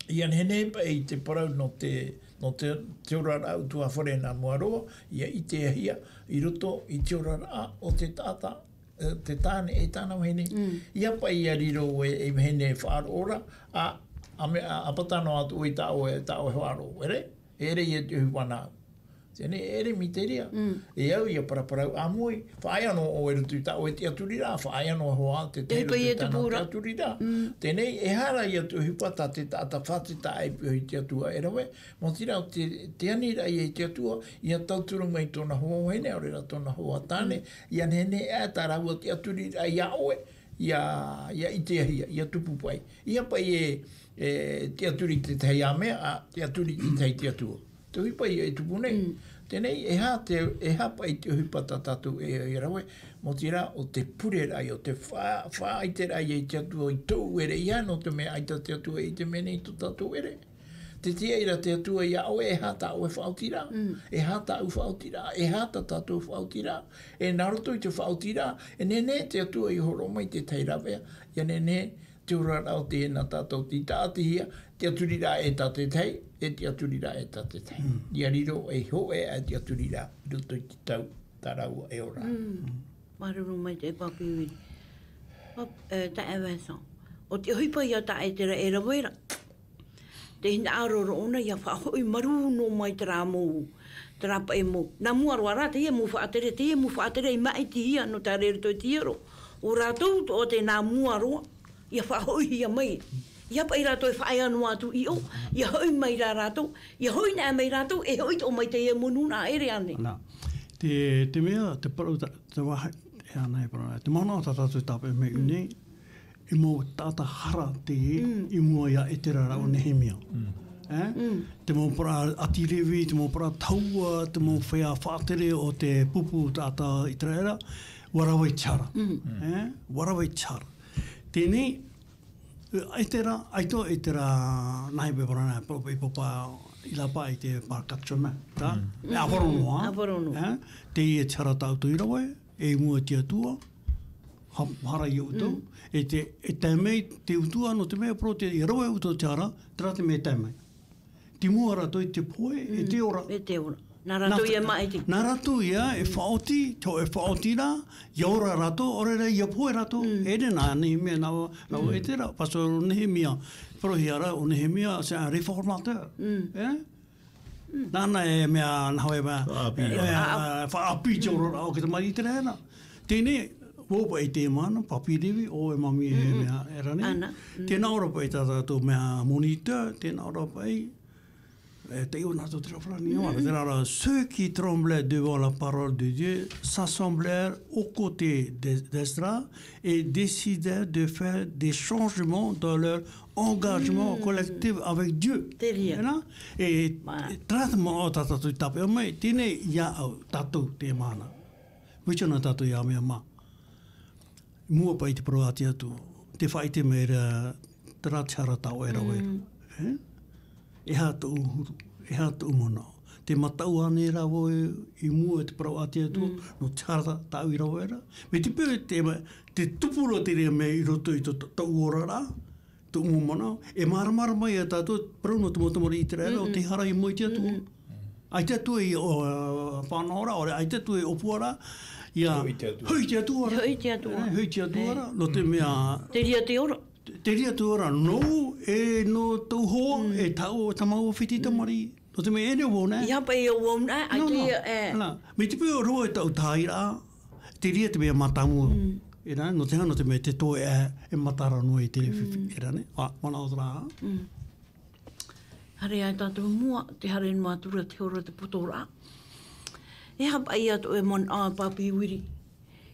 ʻIa nehenehe paʻi i te parau nō te, nō te, te oraraʻa ʻutuāfare nā mua roa, ʻia ʻitehia i roto i te oraraʻa o te taʻata, te tāne e tāna vahine. Ia paʻi ia riro e vahine faʻaroʻo ra, a a me a pata noa atu i taʻoe taʻoe faʻaroʻo ere ere ia te ʻohipa nā. Tēnei ere miteria. E au ia paraparau a moe faʻaea noa ʻoe rutu i taʻoe tiʻaturiraʻa faʻaea noa hoa te te ʻohipa ia te pūra tiʻaturiraʻa. Tēnei e hara ia te ʻohipa tā te taʻata fātetaʻa e pio i te atua e rave. Mau tira o te aniraʻa ia i te atua ia tauturu mai tōna hoa vahine ʻaore rā tōna hoa tāne. Ia nehenehe aʻe tā rāua tiʻaturiraʻa ia ʻoe ia ia ʻiteahia ia tupu paʻi. Ia paʻi e tiʻaturi i tētahi ā mea a tiʻaturi i tētahi tiʻatua. Te ʻohipa ia e tupu nei. Tēnei e hā te e hā paʻi te ʻohipa tā tātou e rave. Mau tira o te pureraʻa ia o te faʻaʻiteraʻa ia i te atua i tōʻu ere ia nō te mea ʻaita te atua i te mea nei tō tātou ere. Te tiaʻi ra te atua ia ʻoe e hā tā ʻoe faʻaotiraʻa? E hā tāʻu faʻaotiraʻa e hā tā tātou faʻaotiraʻa? E nā roto i te faʻaotiraʻa e nehenehe te atua i horo mai tētahi ravea ia nehenehe te oraraʻa o te nā tātou te taʻatihia. Tiʻaturiraʻa e tā tētahi e tiʻaturiraʻa e tā tētahi ia riro e hoʻe a tiʻaturiraʻa i roto i te tau tā rāua e ora. Māuruuru mai te pāpī uiri. Taʻe Vincent, o te ʻohipa ia taʻe tera e rave ra te hinaʻaro roʻona ia faʻahoʻi marū noa mai te rā mau te rā paʻi mau nā mua roa rā teie mau faʻatere teie mau faʻatere i maʻitihia nō te ʻareroto i te ʻaro o rātou toʻa te nā mua roa. Ia faʻahoʻihia mai ia paʻi rātou e faʻaea noa atu iʻo ia hoʻi mai rā rātou ia hoʻi naʻe mai rātou e hoʻi toʻo mai teie mau nūnaʻa ere ane. Te te mea te parau te vahe e ana e parau te mana o tā tātou tāpaʻe mai nei. I mau taʻata hara te i mua ia e te rara o nehemia. Te mau parau ati revi te mau parau taua te mau fea faʻatere o te pupu taʻata iteraera. Ua rave i te hara. Ua rave i te hara. Tēnei e te rā aito e te rā nahi pe parana e papa i lapa i te parkatona ta e avaro noa. Te ia te hara tātou i rave e mua te atua. Hara i outou e te e tae mai te utua no te mea pro te i rave outou te hara. Tera te mea tae mai te mua rātou i te poe e te ora. E te ora nā rātou ia maʻiti nā rātou ia e faʻaoti te e faʻaoti rā. Ia ora rātou ore rā ia poe rātou e rena nei mea nā nā e te rā paso nehemia. Parohia rā o nehemia se a reformateur e nāna e mea nahoe mea faʻaʻapi te ora rā o ke te mari i te rā. Tēnei ua paʻi te mana papi revi o e mami e mea e rani. Tēnā ora paʻi tā tātou mea moniteur tēnā ora paʻi. Te iwa nā tō te rā farani o ara tērā rā ceux qui tremblaient devant la parole de Dieu s'assemblèrent aux côtés d'Esdras et décidèrent de faire des changements dans leur engagement collectif avec Dieu. Tēnā e trata mā o tā tātou tāpe o mai tēnei ia au tātou te mana. Which ana tātou ia mea mā mua paʻi te parau a te atua te faʻaite mai rā. Te rā te hara tāʻoe rave ra e hā tōʻu huru e hā tōʻu manaʻo. Te mataʻu ane rā vau i mua i te parau a te atua no te hara tāʻu i rave ra. Me te peu te tupu roa te reo mea i roto i tōʻu ora rā. Tōʻu mau manaʻo e māramarama ia tātou parau no te mau tamariʻi iteraera o te hara i mua i te atua. Ai te atua i o fānau rā ore ai te atua i ʻōpua rā. Ia hoʻi te atua rā hoʻi te atua rā no te mea te ria te ora. Te ria te ora nou e no tōʻu hoa e tāʻu o tamau o fiti tamariʻi. No te mea e reo vau nā ia paʻi o vau nā ai te ia e me te peu o reo e tāʻu tāiraʻa. Te ria te mea mātāmua e rā no te hana no te mea te toe e matara noa i te fifi e rā nei a mana o te rā. Hare ai tātou mua te hare noa atu ra te hora te poto rā. E hapa ia tō e manaʻo a pāpī uiri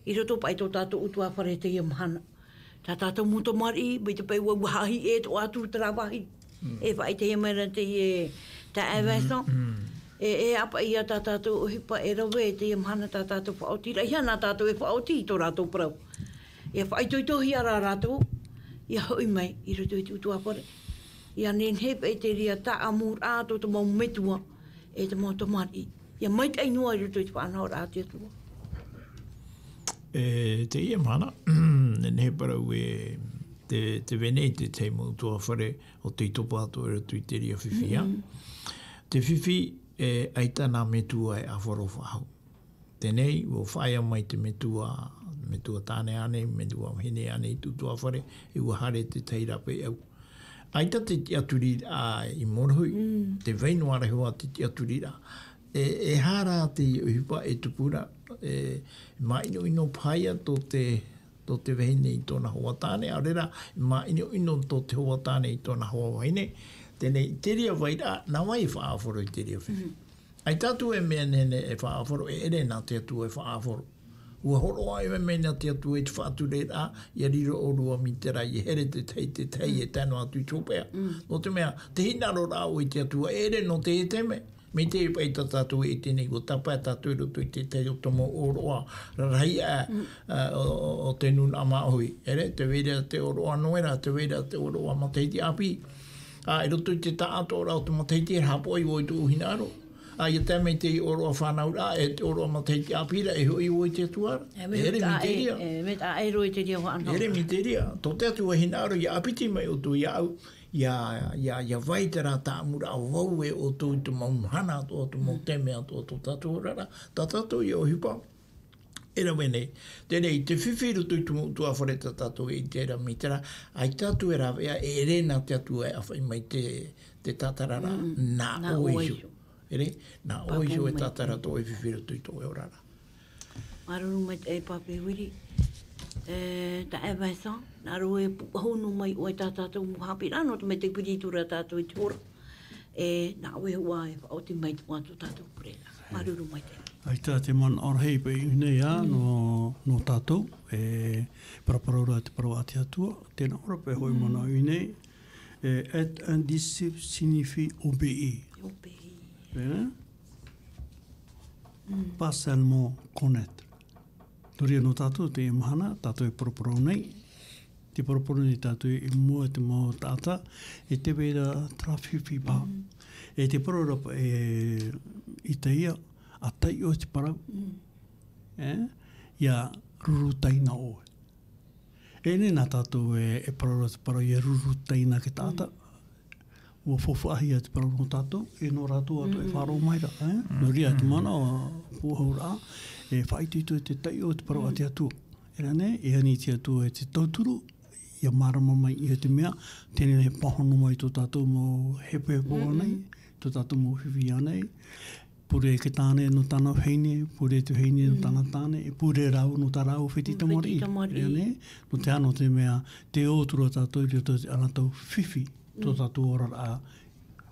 i roto paʻi tō tātou utuāfare teie mahana. Tā tātou mau tamariʻi mai te paʻi ua ua hahi e tō atu te rā vāhi e faʻaite mai ra teie tā e Vincent. E e apa ia tā tātou ʻohipa e rave teie mahana tā tātou faʻaoti ra ia nā tātou e faʻaoti i tō rātou parau. Ia faʻaitoitohia rā rātou ia hoʻi mai i roto i te utuāfare. Ia nehenehe paʻi te ria taʻamuraʻa tō te mau metua e te mau tamariʻi ia maitaʻi noa i roto i te faʻanahoraʻa a te atua. E teie mahana nehenehe parau e te vene i te tahi mau utuāfare o te itopa atu e roto i te ria fifi ia. Te fifi e ʻaita nā metua e ʻāfaro faʻahou. Teie nei, ʻua faʻaea mai te metua, metua tāne ānei, metua vahine ānei i te ʻutuāfare, e ʻua haere te tahi rāpae ʻau. ʻAita te tiʻaturi, ā, i Morohui, te vai noa rahi atu te tiʻaturi. E, e aha rā te ʻohipa e tupu ra, e māʻinoʻino paha ia tō te, tō te vahine i tōna hoa tāne, ʻaore rā, e māʻinoʻino tō te hoa tāne i tōna hoa vahine. Teie nei, i terā vairaʻa, nā vai e faʻaʻāfaro i terā fifi? ʻAita atu e mea nehenehe e faʻaʻāfaro, e ʻere nā te Atua e faʻaʻāfaro. ʻUa hōroʻa e mea mai nā te Atua i te faʻatureraʻa, ʻia riro ʻōrua mītera, ʻia here te tahi, te tahi, e tae noa atu i te hopeʻa. Nō te mea, tē hinaʻaroraʻa ʻoe i te Atua, e ʻere nō te taime. Mai te paʻi tā tātou e ʻite nei, ʻua tāpae tātou i roto i te tahi o te mau ʻōroʻa rarahi aʻe, ā, o, o, o te nūnaʻa māʻohi. ʻEre, tē vai ra te ʻōroʻa Noera, tē vai ra te ʻōroʻa matahiti ʻāpī. Ā, i roto i te taʻatoʻaraʻa o te matahiti, e haʻapaʻo ai vau i tōʻu hinaʻaro. Ā, ʻia tae mai te ʻōroʻa fānauraʻa, e te ʻōroʻa matahiti ʻāpī ra, e hoʻi vau i te Atua ra. E mea ʻere taʻa-, mīteria. E, e mea taʻa ʻē roa i te reira faʻanahoraʻa. ʻEre mīteria. Tō te Atua e hinaʻaro, ʻia ʻāpiti mai ʻoutou iāʻu, ʻia, ʻia, ʻia vai terā tāʻamuraʻa vau e ʻoutou i te mau mahana atoʻa, te mau taime atoʻa, tō tātou oraraʻa, tā tātou ia ʻohipa. E rave nei, teie nei, te fifi i roto i te mau ʻutuāfare tā tātou e ʻite ra mītera, ʻaita atu e rāveʻa, e ʻere nā te Atua e ʻāfaʻi mai te, te tātararaʻa, nā ʻoe iho. ʻEre, nā ʻoe iho e tātara tō ʻoe fifi i roto i tō ʻoe oraraʻa. Māuruuru maitaʻi e Pāpē Vili. E, taeaʻe Vincent, nā roto e pūʻohu noa mai ʻoe i tā tātou mau haʻapiʻiraʻa, nō te mea tē piri atu ra tātou i te hora. E, nā ʻoe hoʻi e faʻaoti mai atoʻa tō tātou pureraʻa. Māuruuru maitaʻi. ʻAita te manaʻo rahi paʻi i ʻō nei, ā, nō, nō tātou, e, paraparau ra te parau a te Atua, tē nā ʻō ra paʻi hoʻi manaʻo i ʻō nei, e, être un disciple signifie obéir. Obéir. E? Pas seulement connaître. Nō reira nō tātou teie mahana, tātou e paraparau nei, tē paraparau nei tātou i mua i te mau taʻata, e tē vai ra terā fifi paha. E tē parau ra paʻi, e, Itaia, ʻa taiʻo te parau. E? ʻIa ruru taina ʻoe. E nehenehe nā tātou e, e parau ra te parau ʻia ruru taina te taʻata. ʻUa faufaʻahia te parau nō tātou, e nō rātou atoʻa e faʻaroʻo mai ra, e? Nō reira, te manaʻo, pūʻohu ra, e faʻaitoito i te taiʻo te parau a te Atua. E rā nei, e ani te Atua e te tauturu, ʻia mārama mai i te mea, teie nei e pāhono mai tō tātou mau hepohepo ānei, tō tātou mau fifi ānei, pure te tāne nō tāna vahine, pure te vahine nō tāna tāne, e pure rāua nō tā rāua fētiʻi tamariʻi. Fētiʻi tamariʻi. E rā nei, nō te aha, nō te mea, tē ʻō atu ra tātou i roto i te anotau fifi, tō tātou oraraʻa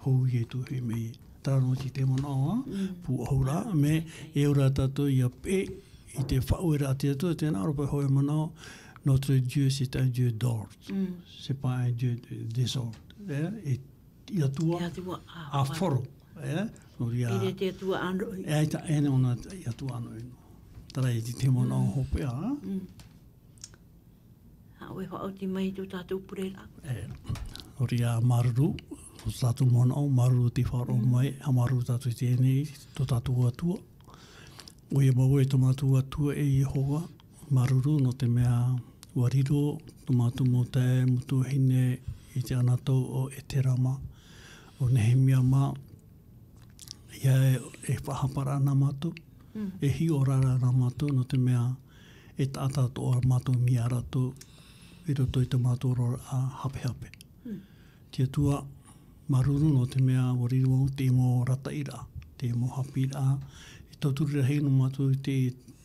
hou e tuʻu mai. Terā noa atu te manaʻo, ā, pūʻohu ra, mea, e ora tātou ʻia peʻe i te faʻaueraʻa a te Atua, tē nā ʻō ra paʻi hoʻi manaʻo, notre Dieu, c'est un Dieu d'ordre. C'est pas un Dieu de désordre. E, e te Atua, te Atua, ā, ʻāfaro, e? Nō reira. ʻEre te Atua ʻānoʻi. E ʻaita, e nehenehe ʻōna te Atua ʻānoʻi noa. Terā ia te manaʻo hopeʻa, ā? Nā ʻoe e faʻaoti mai i tō tātou pureraʻa. E, nō reira māuruuru, tō tātou manaʻo, māuruuru tei faʻaroʻo mai, ā, māuruuru tātou i teie nei, tō tātou Atua. ʻOia mau ē tō mātou Atua e Iehova, māuruuru nō te mea ʻua riro tō mātou mau taeaʻe, mau tuahine i te anotau o Eterama, o Nehemia mā, ʻeiaha e, e faʻahapa ra nā mātou, e hiʻo ra nā mātou, nō te mea e taʻata atoʻa mātou mai ia rātou i roto i tō mātou oraraʻa hapehape. Te Atua, māuruuru nō te mea ʻua riro te mau arataʻiraʻa, te mau haʻapiʻiraʻa, e tauturu rahi nō mātou i te,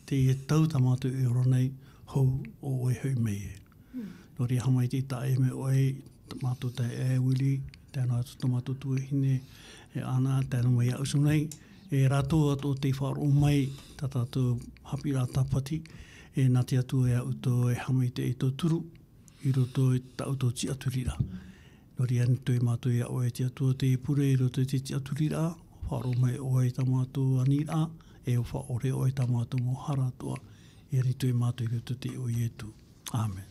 te tau tā mātou e ora nei, hou ʻo ʻoe hoʻi mai ē. Nō reira, haʻamaitaʻi tāʻu e mea ʻoe, tō mātou taeaʻe Willie, tae noa atu tō mātou tuahine, e Ana, tae noa mai iā ʻoutou nei, e rātou atoʻa tei faʻaroʻo mai, tā tātou haʻapiʻiraʻa tāpati, e nā te Atua ia ʻoutou e haʻamaitaʻi tauturu, i roto i tā ʻoutou tiʻaturiraʻa. Nō reira, ani atu mātou iā ʻoe te Atua tei pure i roto i te tiʻaturiraʻa, faʻaroʻo mai ʻoe i tā mātou aniraʻa, e faʻaʻore ʻoe i tā mātou mau hara atoʻa, e ani atu mātou i roto i te iʻoa o Ietu. ʻĀmene.